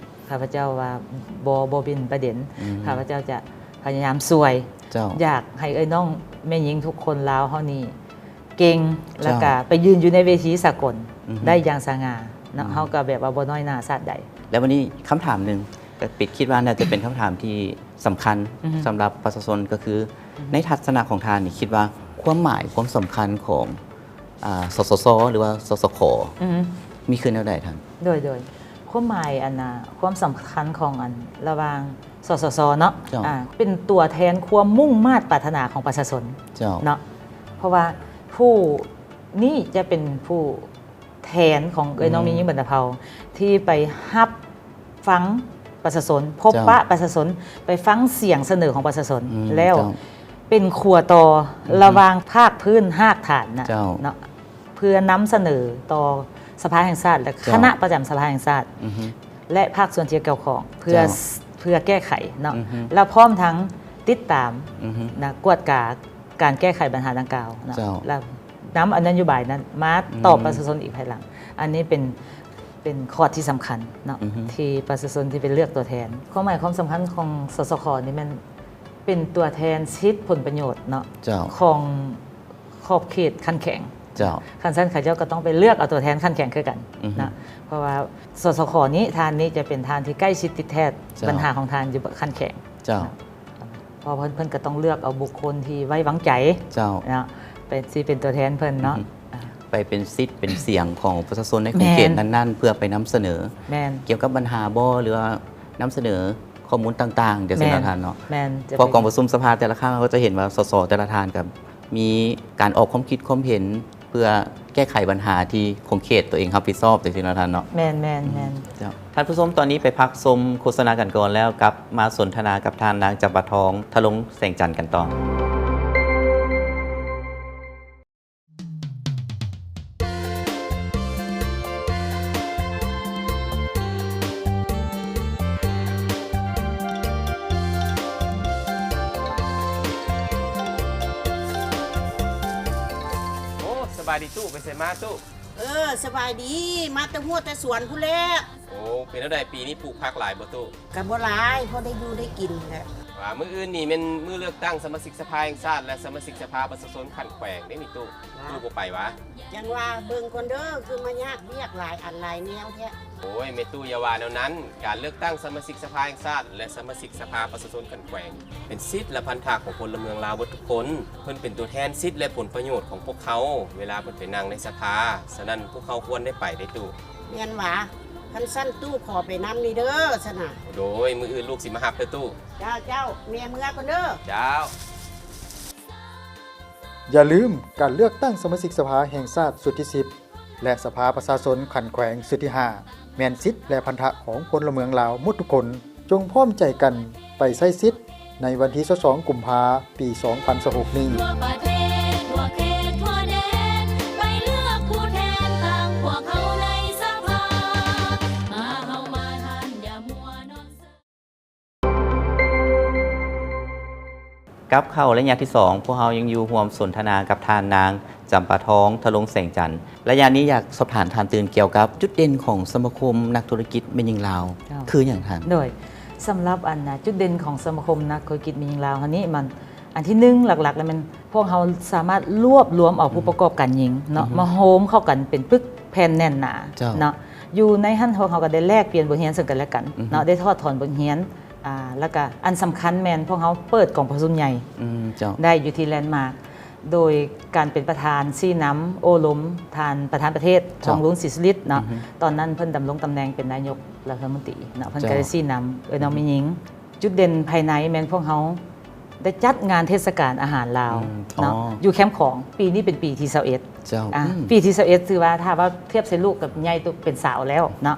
ຂ້າພະເຈົ້າວ່າບໍ່ ບໍ່ເປັນປະເດັນ ອືມ ຂ້າພະເຈົ້າຈະພະຍາຍາມຊ່ວຍ ເຈົ້າ ຢາກໃຫ້ເອື້ອຍນ້ອງແມ່ຍິງທຸກຄົນລາວເຮົານີ້ເກັ່ງ ເຈົ້າ ແລ້ວກະໄປຢືນຢູ່ໃນເວທີສາກົນ ອືຮຶ ໄດ້ຢ່າງສະຫງ່າເນາະ ອືມ ເຮົາກະແບບວ່າບໍ່ນ້ອຍໜ້າຊາດໃດ. ແລ້ວວັນນີ້ຄຳຖາມໜຶ່ງ ກະປິດ ຄິດວ່າໜ້າຈະເປັນຄຳຖາມທີ່ສຳຄັນ ອືຮຶ ສຳລັບປະຊາຊົນ ກະຄື ອືຮຶ ໃນທັດສະນະຂອງທ່ານນີ້ ຄິດວ່າຄວາມໝາຍຄວາມສຳຄັນຂອງ ອ່າ ສສຊ ຫຼືວ່າ ສສຂ ອືຮຶ ມີຄືແນວໃດທ່ານ? ໂດຍ ໂດຍ ຄວາມໝາຍ ອັນນ່າ ຄວາມສຳຄັນຂອງ ອັນ ລະຫວ່າງ ສສຊ ເນາະ ເຈົ້າ ອ່າ ເປັນຕົວແທນຄວາມມຸ່ງມາດປາດຖະໜາຂອງປະຊາຊົນ ເຈົ້າ ເນາະ ເພາະວ່າຜູ້ນີ້ຈະເປັນຜູ້ແທນຂອງເອື້ອຍນ້ອງ ອືມ ແມ່ຍິງບັນດາເຜົ່າ ທີ່ໄປຮັບຟັງປະຊາຊົນ ພົບ ເຈົ້າ ປະປະຊາຊົນ ໄປຟັງສຽງສະເໜີຂອງປະຊາຊົນ ອືມ ແລ້ວ ເຈົ້າ ເປັນຂົ້ວຕໍ່ ອືຮຶ ລະຫວ່າງພາກພື້ນຮາກຖານນະ ເຈົ້າ ເນາະ ເພື່ອນຳສະເໜີຕໍ່ສະພາແຫ່ງຊາດ ແລະ ເຈົ້າ ຄະນະປະຈຳສະພາແຫ່ງຊາດ ອືຮຶ ແລະ ພາກສ່ວນທີ່ກ່ຽວຂ້ອງ ເພື່ອ ເຈົ້າ ເພື່ອແກ້ໄຂເນາະ ອືຮຶ ແລະ ພ້ອມທັງຕິດຕາມ ອືຮຶ ນະ ກວດກາການແກ້ໄຂບັນຫາດັ່ງກ່າວເນາະ ເຈົ້າ ແລະ ນຳເອົານະໂຍບາຍນັ້ນມາຕອບ ອືມ ປະຊາຊົນອີກພາຍຫຼັງ ອັນນີ້ເປັນ ເປັນຂໍ້ທີ່ສຳຄັນເນາະ ອືຮຶ ທີ່ປະຊາຊົນທີ່ໄປເລືອກຕົວແທນ ຄວາມໝາຍຄວາມສຳຄັນຂອງ ສສຂ ນີ້ແມ່ນເປັນຕົວແທນສິດຜົນປະໂຫຍດເນາະ ເຈົ້າ ຂອງ ຂອບເຂດຂັ້ນແຂວງ ເຈົ້າ ຄັນຊັ້ນເຂົາເຈົ້າກະຕ້ອງໄປເລືອກເອົາຕົວແທນຂັ້ນແຂວງຄືກັນ ອືຮຶ ນະ ເພາະວ່າ ສສຂ ນີ້ ທ່ານນີ້ຈະເປັນທ່ານທີ່ໃກ້ຊິດຕິດແທດ ເຈົ້າ ບັນຫາຂອງທ່ານຢູ່ຂັ້ນແຂວງ ເຈົ້າ ເນາະ ເພາະເພິ່ນ ເພິ່ນກະຕ້ອງເລືອກເອົາບຸກຄົນທີ່ໄວ້ວາງໃຈ ເຈົ້າ ເນາະ ເປັນ ຊິເປັນຕົວແທນເພິ່ນເນາະ ອືຮຶ ອ່າ ໄປເປັນສິດເປັນສຽງຂອງປະຊາຊົນໃນຂົງເຂດນັ້ນໆ ເພື່ອໄປນຳສະເໜີ ແມ່ນ ກ່ຽວກັບບັນຫາບໍ ຫຼືວ່ານຳສະເໜີຂໍ້ມູນຕ່າງໆ ຈັ່ງຊີ້ເນາະທ່ານເນາະ. ແມ່ນ ເພາະກອງປະຊຸມສະພາແຕ່ລະຄັ້ງ ເຮົາກໍຈະເຫັນວ່າ ສສ ແຕ່ລະທ່ານກໍມີການອອກຄວາມຄິດຄວາມເຫັນ ເພື່ອແກ້ໄຂບັນຫາທີ່ຂົງເຂດຕົວເອງຮັບຜິດຊອບ ຈັ່ງຊີ້ເນາະທ່ານເນາະ. ແມ່ນໆໆ ເຈົ້າ. ທ່ານຜູ້ຊົມ ຕອນນີ້ໄປພັກຊົມໂຄສະນາກັນກ່ອນ ແລ້ວກັບມາສົນທະນາກັບທ່ານນາງ ຈຳປາທອງ ທະລົງແສງຈັນ ກັນຕໍ່. ໂອ້ ສະບາຍດີຕູ້ ໄປໃສມາຕູ້? ເອີ ສະບາຍດີ ມາແຕ່ຮົ້ວແຕ່ສວນພຸ້ນແຫຼະ. ໂອ້ ເປັນແນວໃດ ປີນີ້ປູກຜັກຫຼາຍບໍ່ຕູ້? ກະບໍ່ຫຼາຍ ພໍໄດ້ຢູ່ໄດ້ກິນແຫຼະ. ວ່າມື້ອື່ນນີ້ແມ່ນມື້ເລືອກຕັ້ງສະມາຊິກສະພາແຫ່ງຊາດ ແລະ ສະມາຊິກສະພາປະຊາຊົນຂັ້ນແຂວງເດ້ນີ້ຕູ້. ຕູ້ບໍ່ໄປຫວາ? ຈັ່ງວ່າເບິ່ງກ່ອນເດີ ຄືມາຍາກວຽກຫຼາຍອັນຫຼາຍແນວແທ້. ໂອ້ຍ ແມ່ຕູ້ຢ່າວ່າແນວນັ້ນ, ການເລືອກຕັ້ງສະມາຊິກສະພາແຫ່ງຊາດ ແລະ ສະມາຊິກສະພາປະຊາຊົນຂັ້ນແຂວງ ເປັນສິດ ແລະ ພັນທະຂອງພົນລະເມືອງລາວເບິດທຸກຄົນ. ເພິ່ນເປັນຕົວແທນສິດ ແລະ ຜົນປະໂຫຍດຂອງພວກເຮົາ ເວລາເພິ່ນໄປນັ່ງໃນສະພາ. ສະນັ້ນ ພວກເຮົາຄວນໄດ້ໄປເດ້ຕູ້. ແມ່ນຫວາ? ຄັນຊັ້ນຕູ້ຂໍໄປນຳນີ້ເດີຊັ້ນນະ. ໂດຍ ມື້ອື່ນລູກຊິມາຮັບເດີຕູ້. ເຈົ້າ ເຈົ້າ ແມ່ເມືອກ່ອນເດີ. ເຈົ້າ. ຢ່າລືມ ການເລືອກຕັ້ງສະມາຊິກສະພາແຫ່ງຊາດຊຸດທີສິບ ແລະ ສະພາປະຊາຊົນຂັ້ນແຂວງຊຸດທີຫ້າ ແມ່ນສິດ ແລະ ພັນທະຂອງພົນລະເມືອງລາວໝົດທຸກຄົນ. ຈົ່ງພ້ອມໃຈກັນໄປໃຊ້ສິດໃນວັນທີຊາວສອງ ກຸມພາ ປີສອງພັນຊາວຫົກນີ້. ກັບເຂົ້າໄລຍະທີສອງ ພວກເຮົາຍັງຢູ່ຮ່ວມສົນທະນາກັບທ່ານນາງ ຈຳປາທອງ ທະລົງແສງຈັນ. ໄລຍະນີ້ຢາກສອບຖາມທ່ານຕື່ມກ່ຽວກັບຈຸດເດັ່ນຂອງສະມາຄົມນັກທຸລະກິດແມ່ຍິງລາວ ເຈົ້າ ຄືຫຍັງທ່ານ? ໂດຍ ສຳລັບອັນນະ ຈຸດເດັ່ນຂອງສະມາຄົມນັກທຸລະກິດແມ່ຍິງລາວເຮົານີ້ ມັນ ອັນທີໜຶ່ງ ຫຼັກໆ ແລ້ວແມ່ນພວກເຮົາສາມາດລວບລວມເອົາຜູ້ປະກອບການຍິງເນາະ ມາໂຮມເຂົ້າກັນເປັນປຶກແຜ່ນແໜ້ນໜາ ເຈົ້າ ເນາະ. ຢູ່ໃນຫັ້ນພວກເຮົາກໍໄດ້ແລກປ່ຽນບົດຮຽນເຊິ່ງກັນແລະກັນເນາະ ໄດ້ຖອດຖອນບົດຮຽນ ອ່າ ແລ້ວກະອັນສຳຄັນແມ່ນພວກເຮົາເປີດກອງປະຊຸມໃຫຍ່ ເຈົ້າ ໄດ້ຢູ່ທີ່ແລນມາກ ໂດຍການເປັນປະທານຊີ້ນຳໂອ້ລົມທ່ານປະທານປະເທດ ທອງລຸນ ສີສຸລິດ ເນາະ. ຕອນນັ້ນເພິ່ນດຳລົງຕຳແໜ່ງເປັນນາຍົກລັດຖະມົນຕີເນາະ ເພິ່ນກໍໄດ້ຊີ້ນຳເອື້ອຍນ້ອງແມ່ຍິງ. ຈຸດເດັ່ນພາຍໃນແມ່ນພວກເຮົາໄດ້ຈັດງານເທດສະການອາຫານລາວເນາະ ຢູ່ແຄມຂອງ. ປີນີ້ເປັນປີທີຊາວເອັດ ເຈົ້າ. ອາ ປີທີຊາວເອັດ ຖືວ່າຖ້າວ່າທຽບໃສ່ລູກກໍໃຫຍ່ໂຕເປັນສາວແລ້ວເນາະ.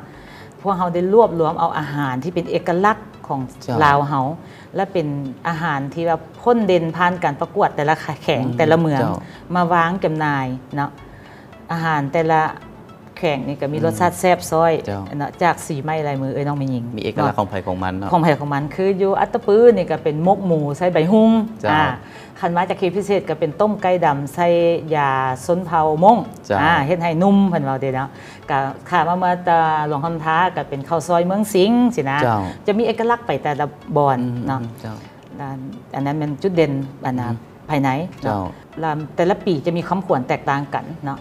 ພວກເຮົາໄດ້ລວບລວມເອົາອາຫານທີ່ເປັນເອກະລັກຂອງລາວເຮົາ ແລະ ເປັນອາຫານທີ່ວ່າພົ້ນເດັ່ນຜ່ານການປະກວດແຕ່ລະແຂວງ ແຕ່ລະເມືອງ ມາວາງຈຳໜ່າຍເນາະ. ອາຫານແຕ່ລະແຂວງນີ້ກໍມີລົດຊາດແຊບຊ້ອຍເນາະ ຈາກສີໄມ້ລາຍມືເອື້ອຍນ້ອງແມ່ຍິງ ມີເອກະລັກຂອງໃຜຂອງມັນເນາະ ຂອງໃຜຂອງມັນ. ຄືຢູ່ອັດຕະປືນີ້ກໍເປັນໝົກໝູໃສ່ໃບຫຸ່ງ ເຈົ້າ. ອາ ຄັນມາຈາກເຂດພິເສດກໍເປັນຕົ້ມໄກ່ດຳໃສ່ຢາຊົນເຜົ່າມົ້ງ ເຈົ້າ. ອາ ເຮັດໃຫ້ນຸ່ມ ເພິ່ນເວົ້າເດ້ເນາະ. ກະຂ້າມມາເມືອຕາຫຼວງຄຳທາ ກະເປັນເຂົ້າຊອຍເມືອງສິງຊີ້ນະ ເຈົ້າ. ຈະມີເອກະລັກໄປແຕ່ລະບ່ອນເນາະ ເຈົ້າ. ອັນນັ້ນແມ່ນຈຸດເດັ່ນອັນນະ ພາຍໃນເນາະ. ແລ້ວແຕ່ລະປີຈະມີຄຳຂວັນແຕກຕ່າງກັນເນາະ.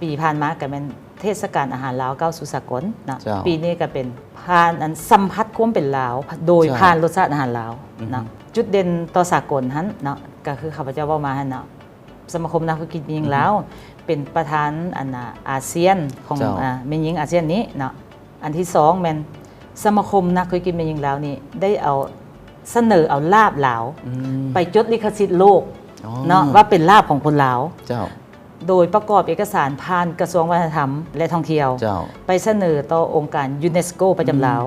ປີຜ່ານມາກະແມ່ນເທດສະການອາຫານລາວກ້າວສູ່ສາກົນເນາະ ເຈົ້າ. ປີນີ້ກະເປັນຜ່ານອັນສຳຜັດຄວາມເປັນລາວ ໂດຍຜ່ານລົດຊາດອາຫານລາວເນາະ. ຈຸດເດັ່ນຕໍ່ສາກົນຫັ້ນເນາະ ກະຄືຂ້າພະເຈົ້າເວົ້າມາຫັ້ນເນາະ ສະມາຄົມນັກທຸລະກິດແມ່ຍິງລາວ ເປັນປະທານອັນນະ ອາຊຽນຂອງ ເຈົ້າ. ອາ ແມ່ຍິງອາຊຽນນີ້ເນາະ. ອັນທີສອງແມ່ນສະມາຄົມນັກທຸລະກິດແມ່ຍິງລາວນີ້ ໄດ້ເອົາ ສະເໜີເອົາລາບລາວ ໄປຈົດລິຂະສິດໂລກເນາະ ວ່າເປັນລາບຂອງຄົນລາວ ເຈົ້າ. ໂດຍປະກອບເອກະສານຜ່ານກະຊວງວັດທະນະທຳ ແລະ ທ່ອງທ່ຽວ ເຈົ້າ. ໄປສະເໜີຕໍ່ອົງການຢູເນສໂກປະຈຳລາວ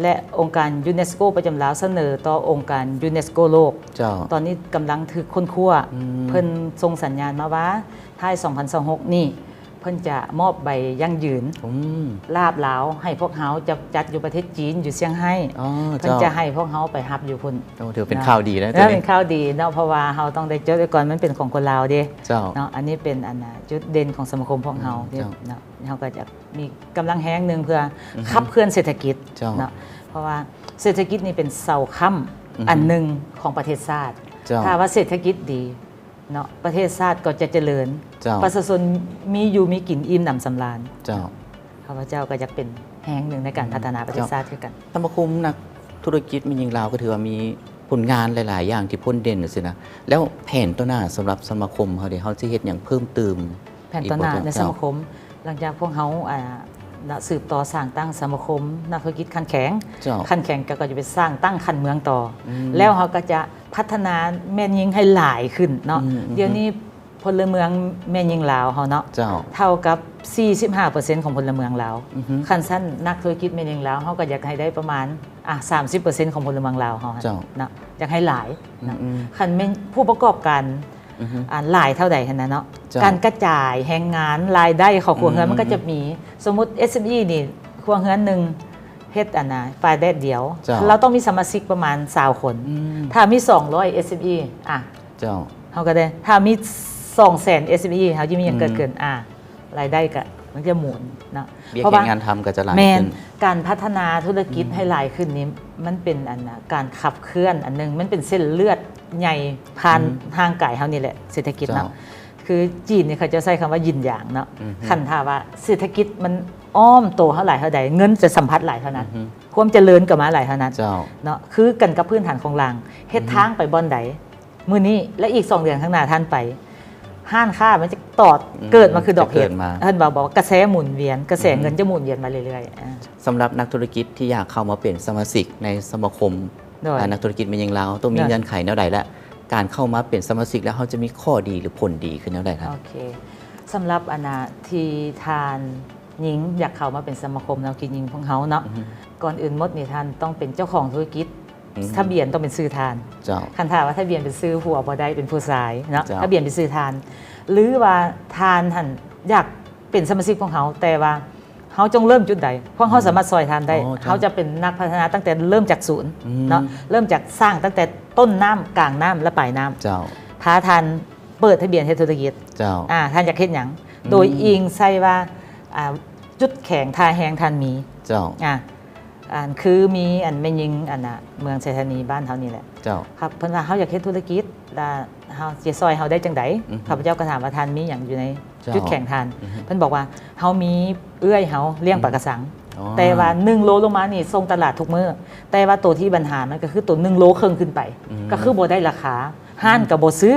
ແລະ ອົງການຢູເນສໂກປະຈຳລາວສະເໜີຕໍ່ອົງການຢູເນສໂກໂລກ ເຈົ້າ. ຕອນນີ້ກຳລັງຖືກຄົ້ນຄວ້າ ເພິ່ນສົ່ງສັນຍານມາວ່າ ທ້າຍສອງພັນຊາວຫົກນີ້ ເພິ່ນຈະມອບໃບຢັ້ງຢືນ ອືມ ລາບລາວໃຫ້ພວກເຮົາຈັດ ຈັດຢູ່ປະເທດຈີນ ຢູ່ຊຽງໄຮ້ ອໍ ເພິ່ນ ເຈົ້າ ຈະໃຫ້ພວກເຮົາໄປຮັບຢູ່ພຸ້ນ. ໂອ້ ຖືວ່າເປັນ ເນາະ ຂ່າວດີນະ ເອີ ຕົວນີ້ ເປັນຂ່າວດີເນາະ ເພາະວ່າເຮົາຕ້ອງໄດ້ຈົດໄວ້ກ່ອນ ມັນເປັນຂອງຄົນລາວເດ້ ເຈົ້າ. ເນາະ ອັນນີ້ເປັນອັນນະ ຈຸດເດັ່ນຂອງສະມາຄົມພວກເຮົາ ອືມ ເດ້ ເຈົ້າ ເນາະ. ເຮົາກໍຈະມີກຳລັງແຮງໜຶ່ງເພື່ອ ອືຮຶ ຂັບເຄື່ອນເສດຖະກິດ ເຈົ້າ ເນາະ ເພາະວ່າເສດຖະກິດນີ້ເປັນເສົາຄ້ຳ ອືຮຶ ອັນໜຶ່ງຂອງປະເທດຊາດ ເຈົ້າ. ຖ້າວ່າເສດຖະກິດດີ ເນາະ ປະເທດຊາດກໍຈະຈະເລີນ ເຈົ້າ. ປະຊາຊົນມີຢູ່ມີກິນ ອີ່ມໜຳສຳລານ ເຈົ້າ. ຂ້າພະເຈົ້າກໍຢາກເປັນແຮງໜຶ່ງໃນການ ອືມ ພັດທະນາປະເທດຊາດຄືກັນ ເຈົ້າ. ສະມາຄົມນັກທຸລະກິດແມ່ຍິງລາວກໍຖືວ່າມີຜົນງານຫຼາຍໆຢ່າງທີ່ພົ້ນເດັ່ນຊີ້ນະ ແລ້ວແຜນຕໍ່ໜ້າສຳລັບສະມາຄົມເຮົາເດ ເຮົາຊິເຮັດຫຍັງເພີ່ມເຕີມ? ແຜ ຂັ້ນຕໍ່ໜ້າໃນສະມາຄົມ. ຫຼັງຈາກພວກເຮົາ ອ່າ ນະ ສືບຕໍ່ສ້າງຕັ້ງສະມາຄົມນັກທຸລະກິດຂັ້ນແຂວງ ຂັ້ນແຂວງກໍ ກໍຈະໄປສ້າງຕັ້ງຂັ້ນເມືອງຕໍ່ ແລ້ວເຮົາກໍຈະພັດທະນາແມ່ຍິງໃຫ້ຫຼາຍຂຶ້ນເນາະ. ດຽວນີ້ ພົນລະເມືອງແມ່ຍິງລາວເຮົາເນາະ ເທົ່າກັບສີ່ສິບຫ້າເປີເຊັນຂອງພົນລະເມືອງລາວ. ຄັນຊັ້ນນັກທຸລະກິດແມ່ຍິງລາວ ເຮົາກໍຢາກໃຫ້ໄດ້ປະມານ ອ່າ ສາມສິບເປີເຊັນຂອງພົນລະເມືອງລາວເຮົາເນາະ ຢາກໃຫ້ຫຼາຍເນາະ. ຄັນແມ່ນຜູ້ປະກອບການ ອ່າ ຫຼາຍເທົ່າໃດຫັ້ນນະເນາະ ການກະຈາຍແຮງງານ ລາຍໄດ້ເຂົ້າຄົວເຮືອນມັນກໍຈະມີ. ສົມມຸດ ເອສເອັມອີ ນີ້ ຄົວເຮືອນໜຶ່ງເຮັດ ອັນນະ ປາແດດດຽວ ລາວຕ້ອງມີສະມາຊິກປະມານຊາວຄົນ. ຖ້າມີສອງຮ້ອຍ ເອສເອັມອີ ອ່າ ເຈົ້າ ເຮົາກໍໄດ້ ຖ້າມີສອງແສນ ເອສເອັມອີ ເຮົາຈະມີຫຍັງເກີດຂຶ້ນ? ອ່າ ລາຍໄດ້ກໍມັນຈະໝູນເນາະ ວຽກແຮງງານທຳກໍຈະຫຼາຍຂຶ້ນ. ແມ່ນ ການພັດທະນາທຸລະກິດໃຫ້ຫຼາຍຂຶ້ນນີ້ ມັນເປັນ ອັນນະ ການຂັບເຄື່ອນອັນໜຶ່ງ ມັນເປັນເສັ້ນເລືອດໃຫຍ່ຜ່ານຮ່າງກາຍເຮົານີ້ແຫຼະ ເສດຖະກິດເນາະ. ຄືຈີນນີ້ເຂົາເຈົ້າໃຊ້ຄຳວ່າຢິນຢາງເນາະ. ຄັນຖ້າວ່າເສດຖະກິດມັນອ້ອມໂຕເຮົາຫຼາຍເທົ່າໃດ ເງິນຈະສຳຜັດຫຼາຍເທົ່ານັ້ນ ຄວາມຈະເລີນກໍມາຫຼາຍເທົ່ານັ້ນເນາະ. ຄືກັນກັບພື້ນຖານຂອງລາງ ເຮັດທາງໄປບ່ອນໃດ ມື້ນີ້ ແລະ ອີກສອງເດືອນຂ້າງໜ້າທ່ານໄປ ຮ້ານຄ້າມັນຈະຕອດເກີດມາຄືດອກເຫັດ. ເພິ່ນວ່າ ບອກວ່າກະແສໝູນວຽນ ກະແສເງິນຈະໝູນວຽນມາເລື້ອຍໆ. ສຳລັບນັກທຸລະກິດທີ່ຢາກເຂົ້າມາເປັນສະມາຊິກໃນສະມາຄົມ ອ່າ ນັກທຸລະກິດແມ່ຍິງລາວ ຕ້ອງມີເງື່ອນໄຂແນວໃດ ແລະ ການເຂົ້າມາເປັນສະມາຊິກແລ້ວ ເຮົາຈະມີຂໍ້ດີ ຫຼື ຜົນດີຄືແນວໃດ? ໂອເຄ ສຳລັບ ອັນນະ ທີ່ທ່ານຍິງຢາກເຂົ້າມາເປັນສະມາຄົມນັກທຸລະກິດຍິງຂອງເຮົາເນາະ ກ່ອນອື່ນໝົດນີ້ ທ່ານຕ້ອງເປັນເຈົ້າຂອງທຸລະກິດ ທະບຽນຕ້ອງເປັນຊື່ທ່ານ. ຄັນຖ້າວ່າທະບຽນເປັນຊື່ຜົວບໍ່ໄດ້ ເປັນຜູ້ຊາຍເນາະ ທະບຽນເປັນຊື່ທ່ານ ຫຼືວ່າທ່ານຫັ້ນຢາກເປັນສະມາຊິກຂອງເຮົາ ແຕ່ວ່າ ເຮົາຈົ່ງເລີ່ມຈຸດໃດ ພວກເຮົາສາມາດຊ່ອຍທ່ານໄດ້. ເຮົາຈະເປັນນັກພັດທະນາຕັ້ງແຕ່ເລີ່ມຈາກສູນເນາະ ເລີ່ມຈາກສ້າງຕັ້ງແຕ່ຕົ້ນນ້ຳ ກາງນ້ຳ ແລະ ປາຍນ້ຳ. ພາທ່ານເປີດທະບຽນເຮັດທຸລະກິດ ອ່າ ທ່ານຢາກເຮັດຫຍັງ ໂດຍອີງໃສ່ວ່າ ອ່າ ຈຸດແຂງທ່າແຮງທ່ານມີ ອ່າ ອັນຄືມີອັນແມ່ຍິງ ອັນນະ ເມືອງໄຊທານີບ້ານເຮົານີ້ແຫຼະ ເພິ່ນວ່າ ເຮົາຢາກເຮັດທຸລະກິດ ລະເຮົາຊິຊ່ອຍເຮົາໄດ້ຈັ່ງໃດ? ຂ້າພະເຈົ້າກໍຖາມວ່າ ທ່ານມີຫຍັງຢູ່ໃນຈຸດແຂງທ່ານ? ເພິ່ນບອກວ່າ ເຮົາມີເອື້ອຍເຮົາລ້ຽງປາກະຊັງ ແຕ່ວ່າໜຶ່ງໂລລົງມານີ້ສົ່ງຕະຫຼາດທຸກມື້ ແຕ່ວ່າໂຕທີ່ບັນຫາມັນກໍຄືໂຕໜຶ່ງໂລເຄິ່ງຂຶ້ນໄປ ກໍຄືບໍ່ໄດ້ລາຄາ ຮ້ານກໍບໍ່ຊື້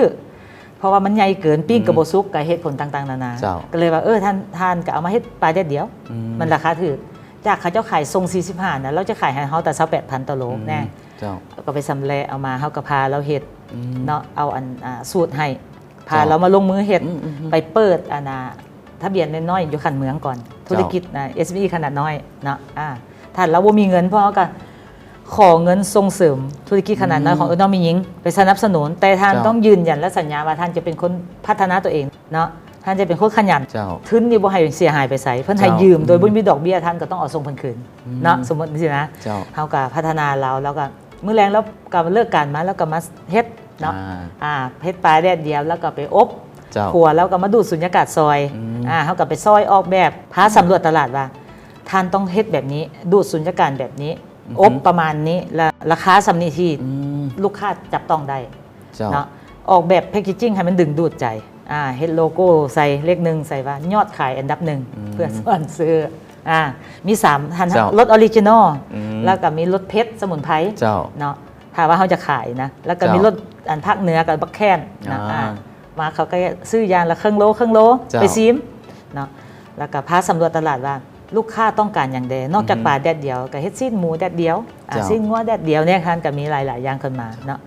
ເພາະວ່າມັນໃຫຍ່ເກີນ ປີ້ງກໍບໍ່ສຸກ ກໍເຫດຜົນຕ່າງໆນານາ ກໍເລີຍວ່າ ເອີ ທ່ານ ທ່ານກໍເອົາມາເຮັດປາແດດດຽວ ມັນລາຄາຖືກ ຈາກເຂົາເຈົ້າຂາຍສົ່ງສີ່ສິບຫ້ານະ ລາວຈະຂາຍໃຫ້ເຮົາແຕ່ຊາວແປດພັນຕໍ່ໂລແນ່. ກໍໄປຊຳແລະເອົາມາ ເຮົາກໍພາລາວເຮັດເນາະ ເອົາອັນ ອ່າ ສູດໃຫ້ ພາລາວມາລົງມືເຮັດ ໄປເປີດອັນນະ ທະບຽນນ້ອຍໆຢູ່ຂັ້ນເມືອງກ່ອນ ທຸລະກິດນະ ເອສເອັມອີ ຂະໜາດນ້ອຍເນາະ. ອ່າ ຖ້າລາວບໍ່ມີເງິນ ພວກເຮົາກໍຂໍເງິນສົ່ງເສີມທຸລະກິດຂະໜາດນ້ອຍຂອງເອື້ອຍນ້ອງແມ່ຍິງ ໄປສະໜັບສະໜູນ ແຕ່ທ່ານຕ້ອງຢືນຢັນ ແລະ ສັນຍາວ່າທ່ານຈະເປັນຄົນພັດທະນາຕົວເອງເນາະ ທ່ານຈະເປັນຄົນຂະຫຍັນ ທຶນນີ້ບໍ່ໃຫ້ເສຍຫາຍໄປໃສ ເພິ່ນໃຫ້ຢືມໂດຍບໍ່ມີດອກເບ້ຍ ທ່ານກໍຕ້ອງເອົາສົ່ງເພິ່ນຄືນເນາະ ສົມມຸດຊີ້ນະ. ເຮົາກໍພັດທະນາລາວ ລາວກໍ ມື້ແລງລາວກໍເລີກການມາ ລາວກໍມາເຮັດເນາະ ອ່າ ອ່າ ເຮັດປາແດດດຽວ ລາວກໍໄປອົບຄົວ ລາວກໍມາດູດສຸນຍາກາດຊ່ອຍ ອ່າ ເຮົາກໍໄປຊ່ອຍອອກແບບ ພາສຳຫຼວດຕະຫຼາດວ່າ ທ່ານຕ້ອງເຮັດແບບນີ້ ດູດສຸນຍາກາດແບບນີ້ ອົບປະມານນີ້ ລະລາຄາສ່ຳນີ້ທີ່ລູກຄ້າຈັບຕ້ອງໄດ້ເນາະ ອອກແບບແພັກເກຈິ້ງໃຫ້ມັນດຶງດູດໃຈ ອ່າ ເຮັດໂລໂກ້ໃສ່ເລກໜຶ່ງ ໃສ່ວ່າຍອດຂາຍອັນດັບໜຶ່ງ ເພື່ອສະປອນເຊີ ອ່າ ມີສາມ ຫັ້ນ ລົດອໍຣິຈິນໍ ແລ້ວກໍມີລົດເຜັດສະໝຸນໄພເນາະ ຖ້າວ່າເຮົາຈະຂາຍນະ ແລ້ວກໍມີລົດອັນພາກເໜືອກັບບັກແຂ້ນເນາະ ອ່າ ມາເຂົາກໍຊື້ຢ່າງລະເຄິ່ງໂລ ເຄິ່ງໂລ ໄປຊີມເນາະ ແລ້ວກໍພາສຳຫຼວດຕະຫຼາດວ່າລູກຄ້າຕ້ອງການຫຍັງແດ່ ນອກຈາກປາແດດດຽວ ກໍເຮັດຊີ້ນໝູແດດດຽວ ອ່າ ຊີ້ນງົວແດດດຽວແນ່ ທ່ານກໍມີຫຼາຍໆຢ່າງຂຶ້ນມາເນາະ.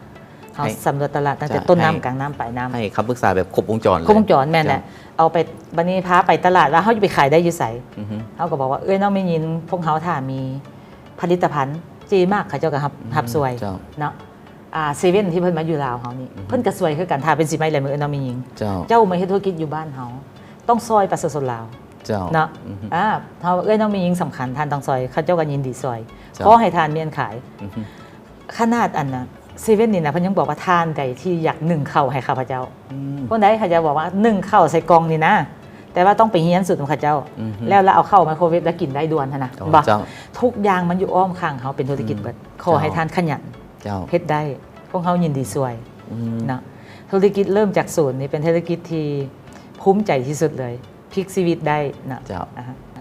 ເຮົາສຳຫຼວດຕະຫຼາດຕັ້ງແຕ່ຕົ້ນນ້ຳ ກາງນ້ຳ ປາຍນ້ຳ ໃຫ້ຄຳປຶກສາແບບຄົບວົງຈອນເລີຍ ຄົບວົງຈອນ ແມ່ນແຫຼະ ເຈົ້າ ເອົາໄປ ບັດນີ້ພາໄປຕະຫຼາດວ່າເຮົາຈະໄປຂາຍໄດ້ຢູ່ໃສ ເຮົາກໍບອກວ່າ ເອື້ອຍນ້ອງແມ່ຍິງ ພວກເຮົາຖ້າມີຜະລິດຕະພັນ ເຈມາກ ເຂົາເຈົ້າກໍຮັບ ຮັບຊ່ວຍເນາະ ອ່າ ເຊເວັ່ນທີ່ເພິ່ນມາຢູ່ລາວເຮົານີ້ ເພິ່ນກໍຊ່ວຍຄືກັນ ຖ້າເປັນສີໄມ້ລາຍມືເອື້ອຍນ້ອງແມ່ຍິງ ເຈົ້າ ເຈົ້າມາເຮັດທຸລະກິດຢູ່ບ້ານເຮົາ ຕ້ອງຊ່ອຍປະຊາຊົນລາວເນາະ ອ່າ ເຮົາເອື້ອຍນ້ອງແມ່ຍິງສຳຄັນ ທ່ານຕ້ອງຊ່ອຍ ເຂົາເຈົ້າກໍຍິນດີຊ່ອຍ ຂໍໃຫ້ທ່ານມີອັນຂາຍ ຂະໜາດອັນນະ ເຊເວັ່ນນີ້ນະ ເພິ່ນຍັງບອກວ່າ ທ່ານໃດທີ່ຢາກໜຶ້ງເຂົ້າໃຫ້ຂ້າພະເຈົ້າ ຄົນໃດ ເຂົາເຈົ້າບອກວ່າ ໜຶ້ງເຂົ້າໃສ່ກ່ອງນີ້ນະ ແຕ່ວ່າຕ້ອງໄປຮຽນສູດນຳເຂົາເຈົ້າ ແລ້ວລະເອົາເຂົ້າໄມໂຄຣເວບ ແລ້ວກິນໄດ້ດ່ວນຫັ້ນນະ ເຫັນບໍ່? ທຸກຢ່າງມັນຢູ່ອ້ອມຂ້າງເຮົາ ເປັນທຸລະກິດເບິດ ຂໍໃຫ້ທ່ານຂະຫຍັນເຮັດໄດ້ ພວກເຮົາຍິນດີຊ່ວຍເນາະ. ທຸລະກິດເລີ່ມຈາກສູນນີ້ ເປັນທຸລະກິດທີ່ພູມໃຈທີ່ສຸດເລີຍ ພລິກຊີວິດໄດ້ເນາະ ເຈົ້າ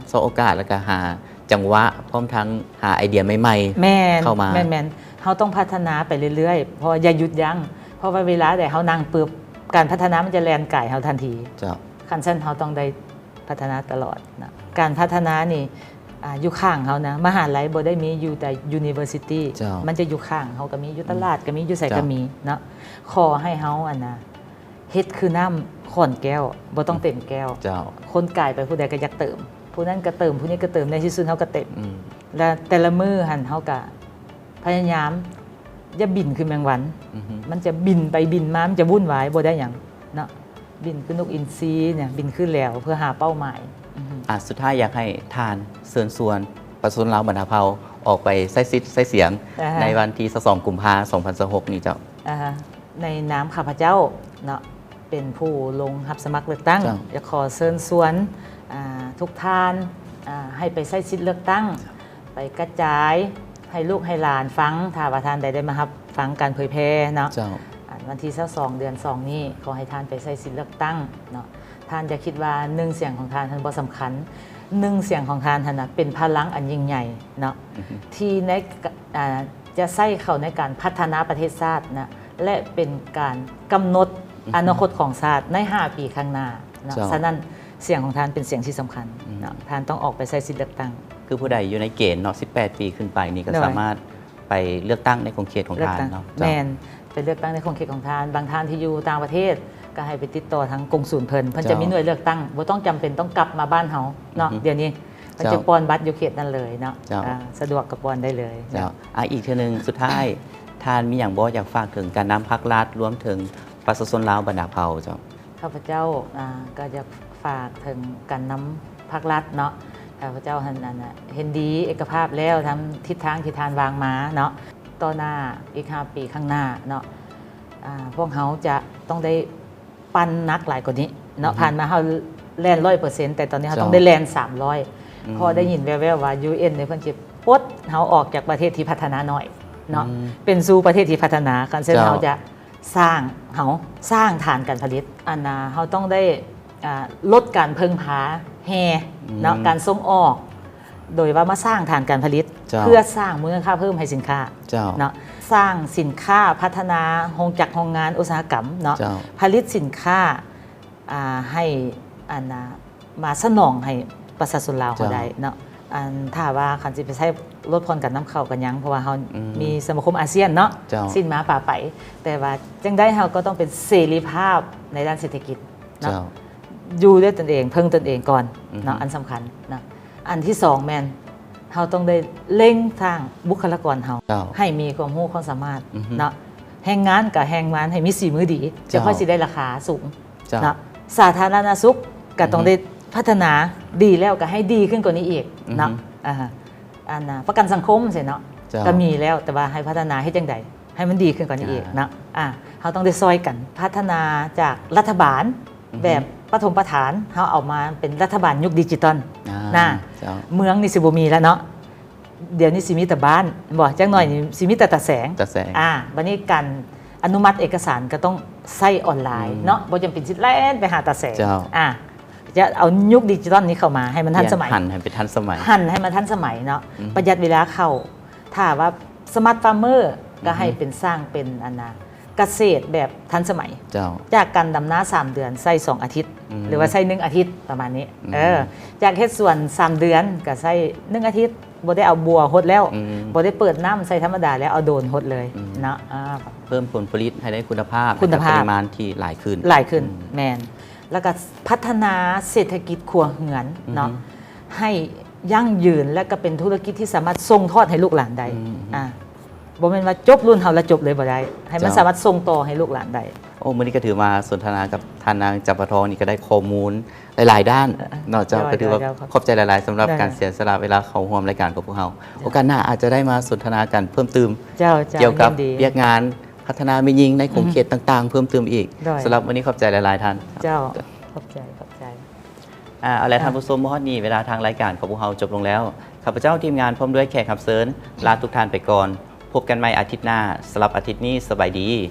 ສອບໂອກາດ ແລ້ວກໍຫາຈັງຫວະ ພ້ອມທັງຫາໄອເດຍໃໝ່ໆ ແມ່ນ ເຂົ້າມາ ແມ່ນໆ ເຮົາຕ້ອງພັດທະນາໄປເລື້ອຍໆ ເພາະວ່າຢ່າຢຸດຢັ້ງ ເພາະວ່າເວລາໃດເຮົານັ່ງປຶບ ການພັດທະນາມັນຈະແລ່ນກາຍເຮົາທັນທີ ເຈົ້າ ຄັນຊັ້ນເຮົາຕ້ອງໄດ້ພັດທະນາຕະຫຼອດເນາະ. ການພັດທະນານີ້ ອ່າ ຢູ່ຂ້າງເຮົານະ, ມະຫາໄລບໍ່ໄດ້ມີຢູ່ແຕ່ University ເຈົ້າ. ມັນຈະຢູ່ຂ້າງເຮົາກໍມີ, ຢູ່ຕະຫຼາດກໍມີ, ຢູ່ໃສກໍມີເນາະ. ເຈົ້າ. ຂໍໃຫ້ເຮົາ ອັນນະ ເຮັດຄືນ້ຳຂອນແກ້ວ, ບໍ່ຕ້ອງເຕັມແກ້ວ. ເຈົ້າ. ຄົນກາຍໄປຜູ້ໃດກໍຢາກເຕີມ, ຜູ້ນັ້ນກໍເຕີມ, ຜູ້ນີ້ກໍເຕີມ, ໃນທີ່ສຸດເຮົາກໍເຕັມ. ອືມ. ແລະ ແຕ່ລະມື້ຫັ້ນເຮົາກໍພະຍາຍາມຢ່າບິນຄືແມງວັນ. ອືຮຶ. ມັນຈະບິນໄປບິນມາ, ມັນຈະວຸ່ນວາຍ, ບໍ່ໄດ້ຫຍັງເນາະ. ບິນຄືນົກອິນຊີເນຍ, ບິນຄືແຫຼວ ເພື່ອຫາເປົ້າໝາຍ. ອືຮຶ. ອາ ສຸດທ້າຍຢາກໃຫ້ທ່ານເຊີນຊວນປະຊາຊົນລາວບັນດາເຜົ່າອອກໄປໃຊ້ສິດໃຊ້ສຽງ ອ່າຮະ ໃນວັນທີຊາວສອງ ກຸມພາ ສອງພັນຊາວຫົກນີ້ເຈົ້າ. ອ່າຮະ. ໃນນາມຂ້າພະເຈົ້າເນາະ ເປັນຜູ້ລົງຮັບສະໝັກເລືອກຕັ້ງ ເຈົ້າ. ຢາກຂໍເຊີນຊວນ ອ່າ ທຸກທ່ານ ອ່າ ໃຫ້ໄປໃຊ້ສິດເລືອກຕັ້ງ ໄປກະຈາຍໃຫ້ລູກໃຫ້ຫຼານຟັງ, ຖ້າວ່າທ່ານໃດໄດ້ມາຮັບຟັງການເຜີຍແຜ່ເນາະ. ເຈົ້າ. ອັນວັນທີຊາວສອງ ເດືອນສອງນີ້ ຂໍໃຫ້ທ່ານໄປໃຊ້ສິດເລືອກຕັ້ງເນາະ. ທ່ານຢ່າຄິດວ່າໜຶ່ງສຽງຂອງທ່ານຫັ້ນບໍ່ສຳຄັນ, ໜຶ່ງສຽງຂອງທ່ານຫັ້ນນະ ເປັນພະລັງອັນຍິ່ງໃຫຍ່ເນາະ ອືຮຶ ທີ່ໃນ ອ່າ ຈະໃຊ້ເຂົ້າໃນການພັດທະນາປະເທດຊາດນະ ແລະ ເປັນການກຳນົດ ອືຮຶ ອະນາຄົດຂອງຊາດໃນຫ້າປີຂ້າງໜ້າເນາະ. ເຈົ້າ. ສະນັ້ນ ສຽງຂອງທ່ານເປັນສຽງທີ່ສຳຄັນເນາະ. ອືຮຶ. ທ່ານຕ້ອງອອກໄປໃຊ້ສິດເລືອກຕັ້ງ. ຄືຜູ້ໃດຢູ່ໃນເກນເນາະ ສິບແປດປີຂຶ້ນໄປນີ້ ກໍ ໂດຍ ສາມາດໄປເລືອກຕັ້ງໃນຂົງເຂດຂອງທ່ານເນາະ. ແມ່ນ ໄປເລືອກຕັ້ງໃນຂົງເຂດຂອງທ່ານ. ບາງທ່ານທີ່ຢູ່ຕ່າງປະເທດ ກໍໃຫ້ໄປຕິດຕໍ່ທາງກົງສູນເພິ່ນ, ເພິ່ນຈະມີໜ່ວຍເລືອກຕັ້ງ. ເຈົ້າ. ບໍ່ຕ້ອງຈຳເປັນຕ້ອງກັບມາບ້ານເຮົາເນາະ. ອືຮຶ. ດຽວນີ້ ເພິ່ນຈະ ເຈົ້າ ປ່ອນບັດຢູ່ເຂດນັ້ນເລີຍເນາະ. ເຈົ້າ. ອາ ສະດວກກໍປ່ອນໄດ້ເລີຍ. ເຈົ້າ. ອາ ອີກເທື່ອໜຶ່ງ ສຸດທ້າຍ ທ່ານມີຫຍັງບໍ່ຢາກຝາກເຖິງການນຳພາກລັດ ລວມເຖິງປະຊາຊົນລາວບັນດາເຜົ່າເຈົ້າ? ຂ້າພະເຈົ້າ ອາ ກໍຢາກຝາກເຖິງການນຳພາກລັດເນາະ. ຂ້າພະເຈົ້າຫັ້ນ ອັນນະ ເຫັນດີເອກະພາບແລ້ວ ທຳທິດທາງທີ່ທ່ານວາງມາເນາະ. ຕໍ່ໜ້າອີກຫ້າປີຂ້າງໜ້າເນາະ ອາ ພວກເຮົາຈະຕ້ອງໄດ້ ປັ່ນໜັກຫຼາຍກວ່ານີ້ເນາະ. ອືຮຶ. ຜ່ານມາເຮົາແລ່ນຮ້ອຍເປີເຊັນ ແຕ່ຕອນນີ້ເຮົາ ເຈົ້າ ຕ້ອງໄດ້ແລ່ນສາມຮ້ອຍ ອືມ ເພາະໄດ້ຍິນແວ່ວໆວ່າ ຢູເອັນ ເພິ່ນຊິປົດເຮົາອອກຈາກປະເທດທີ່ພັດທະນາໜ້ອຍເນາະ ອືມ ເປັນສູ່ປະເທດທີ່ພັດທະນາ. ຄັນຊັ້ນ ເຈົ້າ ເຮົາຈະສ້າງ ເຮົາສ້າງຖານການຜະລິດ ອັນນະ ເຮົາຕ້ອງໄດ້ ອ່າ ລົດການເພິ່ງພາແຮ່ເນາະ ອືມ ການສົ່ງອອກ ໂດຍວ່າມາສ້າງຖານການຜະລິດ ເຈົ້າ ເພື່ອສ້າງມູນຄ່າເພີ່ມໃຫ້ສິນຄ້າ ເຈົ້າ ເນາະ. ສ້າງສິນຄ້າ ພັດທະນາໂຮງຈັກໂຮງງານອຸດສາຫະກຳເນາະ ເຈົ້າ ຜະລິດສິນຄ້າ ອ່າ ໃຫ້ອັນນະ ມາສະໜອງໃຫ້ປະຊາຊົນລາວເຮົາ ເຈົ້າ ໄດ້ເນາະ. ອັນຖ້າວ່າຄັນຊິໄປໃຊ້ລົດຜ່ອນການນຳເຂົ້າກໍຍັງ ເພາະວ່າເຮົາ ອືມ ມີສະມາຄົມອາຊຽນເນາະ ເຈົ້າ ສິ້ນມາປາໄປ ແຕ່ວ່າຈັ່ງໃດເຮົາກໍຕ້ອງເປັນເສລີພາບໃນດ້ານເສດຖະກິດ ເນາະ ເຈົ້າ ຢູ່ດ້ວຍຕົນເອງ ເພິ່ງຕົນເອງກ່ອນ ອືຮຶ ເນາະ ອັນສຳຄັນເນາະ. ອັນທີສອງແມ່ນ ເຮົາຕ້ອງໄດ້ເລັ່ງສ້າງບຸກຄະລາກອນເຮົາ ເຈົ້າ ໃຫ້ມີຄວາມຮູ້ຄວາມສາມາດ ອືຮຶ ເນາະ. ແຮງງານກະແຮງງານໃຫ້ມີສີມືດີ ເຈົ້າ ຈະຄ່ອຍຊິໄດ້ລາຄາສູງ ເຈົ້າ ເນາະ. ສາທາລະນະສຸກກະຕ້ອງ ອືຮຶ ໄດ້ພັດທະນາ ດີແລ້ວກະໃຫ້ດີຂຶ້ນກວ່ານີ້ອີກ ອືຮຶ ເນາະ. ອ່າ ອັນນະ ປະກັນສັງຄົມຊີ້ເນາະ ເຈົ້າ ກະມີແລ້ວ ແຕ່ວ່າໃຫ້ພັດທະນາເຮັດຈັ່ງໃດ ໃຫ້ມັນດີຂຶ້ນກວ່ານີ້ອີກເນາະ. ອ່າ ເຮົາຕ້ອງໄດ້ຊ່ອຍກັນພັດທະນາຈາກລັດຖະບານ ອືຮຶ ແບບປະຖົມປະຖານ ເຮົາເອົາມາເປັນລັດຖະບານຍຸກດິຈິຕອນ ອ່າ ນະ ເຈົ້າ ເມືອງນີ້ຊິບໍ່ມີແລ້ວເນາະ. ດຽວນີ້ຊິມີແຕ່ບ້ານ ບໍ່ ຈັກໜ້ອຍນີ້ ອືມ ຊິມີແຕ່ຕາແສງ ຕາແສງ ອ່າ ບັດນີ້ການອະນຸມັດເອກະສານກໍຕ້ອງໃຊ້ອອນລາຍ ອືມ ເນາະ ບໍ່ຈຳເປັນຊິແລ່ນໄປຫາຕາແສງ ເຈົ້າ ອ່າ ຈະເອົາຍຸກດິຈິຕອນນີ້ເຂົ້າມາໃຫ້ມັນທັນສະໄໝ ຫັນໃຫ້ເປັນທັນສະໄໝ ຫັນໃຫ້ມັນທັນສະໄໝເນາະ ອືມ ປະຢັດເວລາເຂົ້າ. ຖ້າວ່າ ສະມາດຟາມເມີ ອືຮຶ ກໍໃຫ້ເປັນສ້າງເປັນອັນນະ ກະເສດແບບທັນສະໄໝ ເຈົ້າ ຈາກການດຳນາສາມເດືອນໃຊ້ສອງອາທິດ ອືມ ຫຼືວ່າໃຊ້ໜຶ່ງອາທິດປະມານນີ້ ອືມ ເອີ ຈາກເຮັດສວນສາມເດືອນກໍໃຊ້ໜຶ່ງອາທິດ ບໍ່ໄດ້ເອົາບົວຫົດແລ້ວ ອືມ ບໍ່ໄດ້ເປີດນ້ຳໃສ່ທຳມະດາແລ້ວ ເອົາໂດຣນຫົດເລີຍ ອືມ ເນາະ ອ່າ ເພີ່ມຜົນຜະລິດໃຫ້ໄດ້ຄຸນນະພາບ ຄຸນນະພາບ ແລະກໍປະລິມານທີ່ຫຼາຍຂຶ້ນ ຫຼາຍຂຶ້ນ ອືມ ແມ່ນ ແລ້ວກໍພັດທະນາເສດຖະກິດຄົວເຮືອນເນາະ ອືຮຶ ໃຫ້ຢັ້ງຢືນ ແລະກໍເປັນທຸລະກິດທີ່ສາມາດສົ່ງທອດໃຫ້ລູກຫຼານໄດ້ ອືມ ອ່າ ບໍ່ແມ່ນວ່າຈົບລຸ້ນເຮົາແລ້ວຈົບເລີຍບໍ່ໄດ້ ໃຫ້ມັນ ເຈົ້າ ສາມາດສົ່ງຕໍ່ໃຫ້ລູກຫຼານໄດ້. ໂອ້ ມື້ນີ້ກໍຖືວ່າສົນທະນາກັບທ່ານນາງຈຳປາທອງນີ້ກໍໄດ້ຂໍ້ມູນຫຼາຍໆດ້ານເນາະ ເຈົ້າ ເອີ ກໍຖືວ່າ ເຈົ້າ ຂອບໃຈຫຼາຍໆສຳລັບ ເຈົ້າ ການເສຍສະຫຼະເວລາເຂົ້າຮ່ວມລາຍການຂອງພວກເຮົາ ເຈົ້າ ໂອກາດໜ້າອາດຈະໄດ້ມາສົນທະນາກັນເພີ່ມຕື່ມ ເຈົ້າ ເຈົ້າ ກ່ຽວກັບ ຍິນດີ ວຽກງານພັດທະນາແມ່ຍິງໃນຂົງເຂດ ອືຮຶ ຕ່າງໆເພີ່ມຕື່ມອີກ ໂດຍ ສຳລັບມື້ນີ້ຂອບໃຈຫຼາຍໆທ່ານ ເຈົ້າ ເຈົ້າ ຂອບໃຈ ຂອບໃຈ. ອ່າ ເອົາແລະ ເຈົ້າ ທ່ານຜູ້ຊົມ ມາຮອດນີ້ເວລາທາງລາຍການຂອງພວກເຮົາຈົບລົງແລ້ວ. ຂ້າພະເຈົ້າທີມງານພ້ອມດ້ວຍແຂກຮັບເຊີນ ລາທຸກທ່ານໄປກ່ອນ. ພົບກັນໃໝ່ອາທິດໜ້າ. ສຳລັບອາທິດນີ້ ສະບາຍດີ.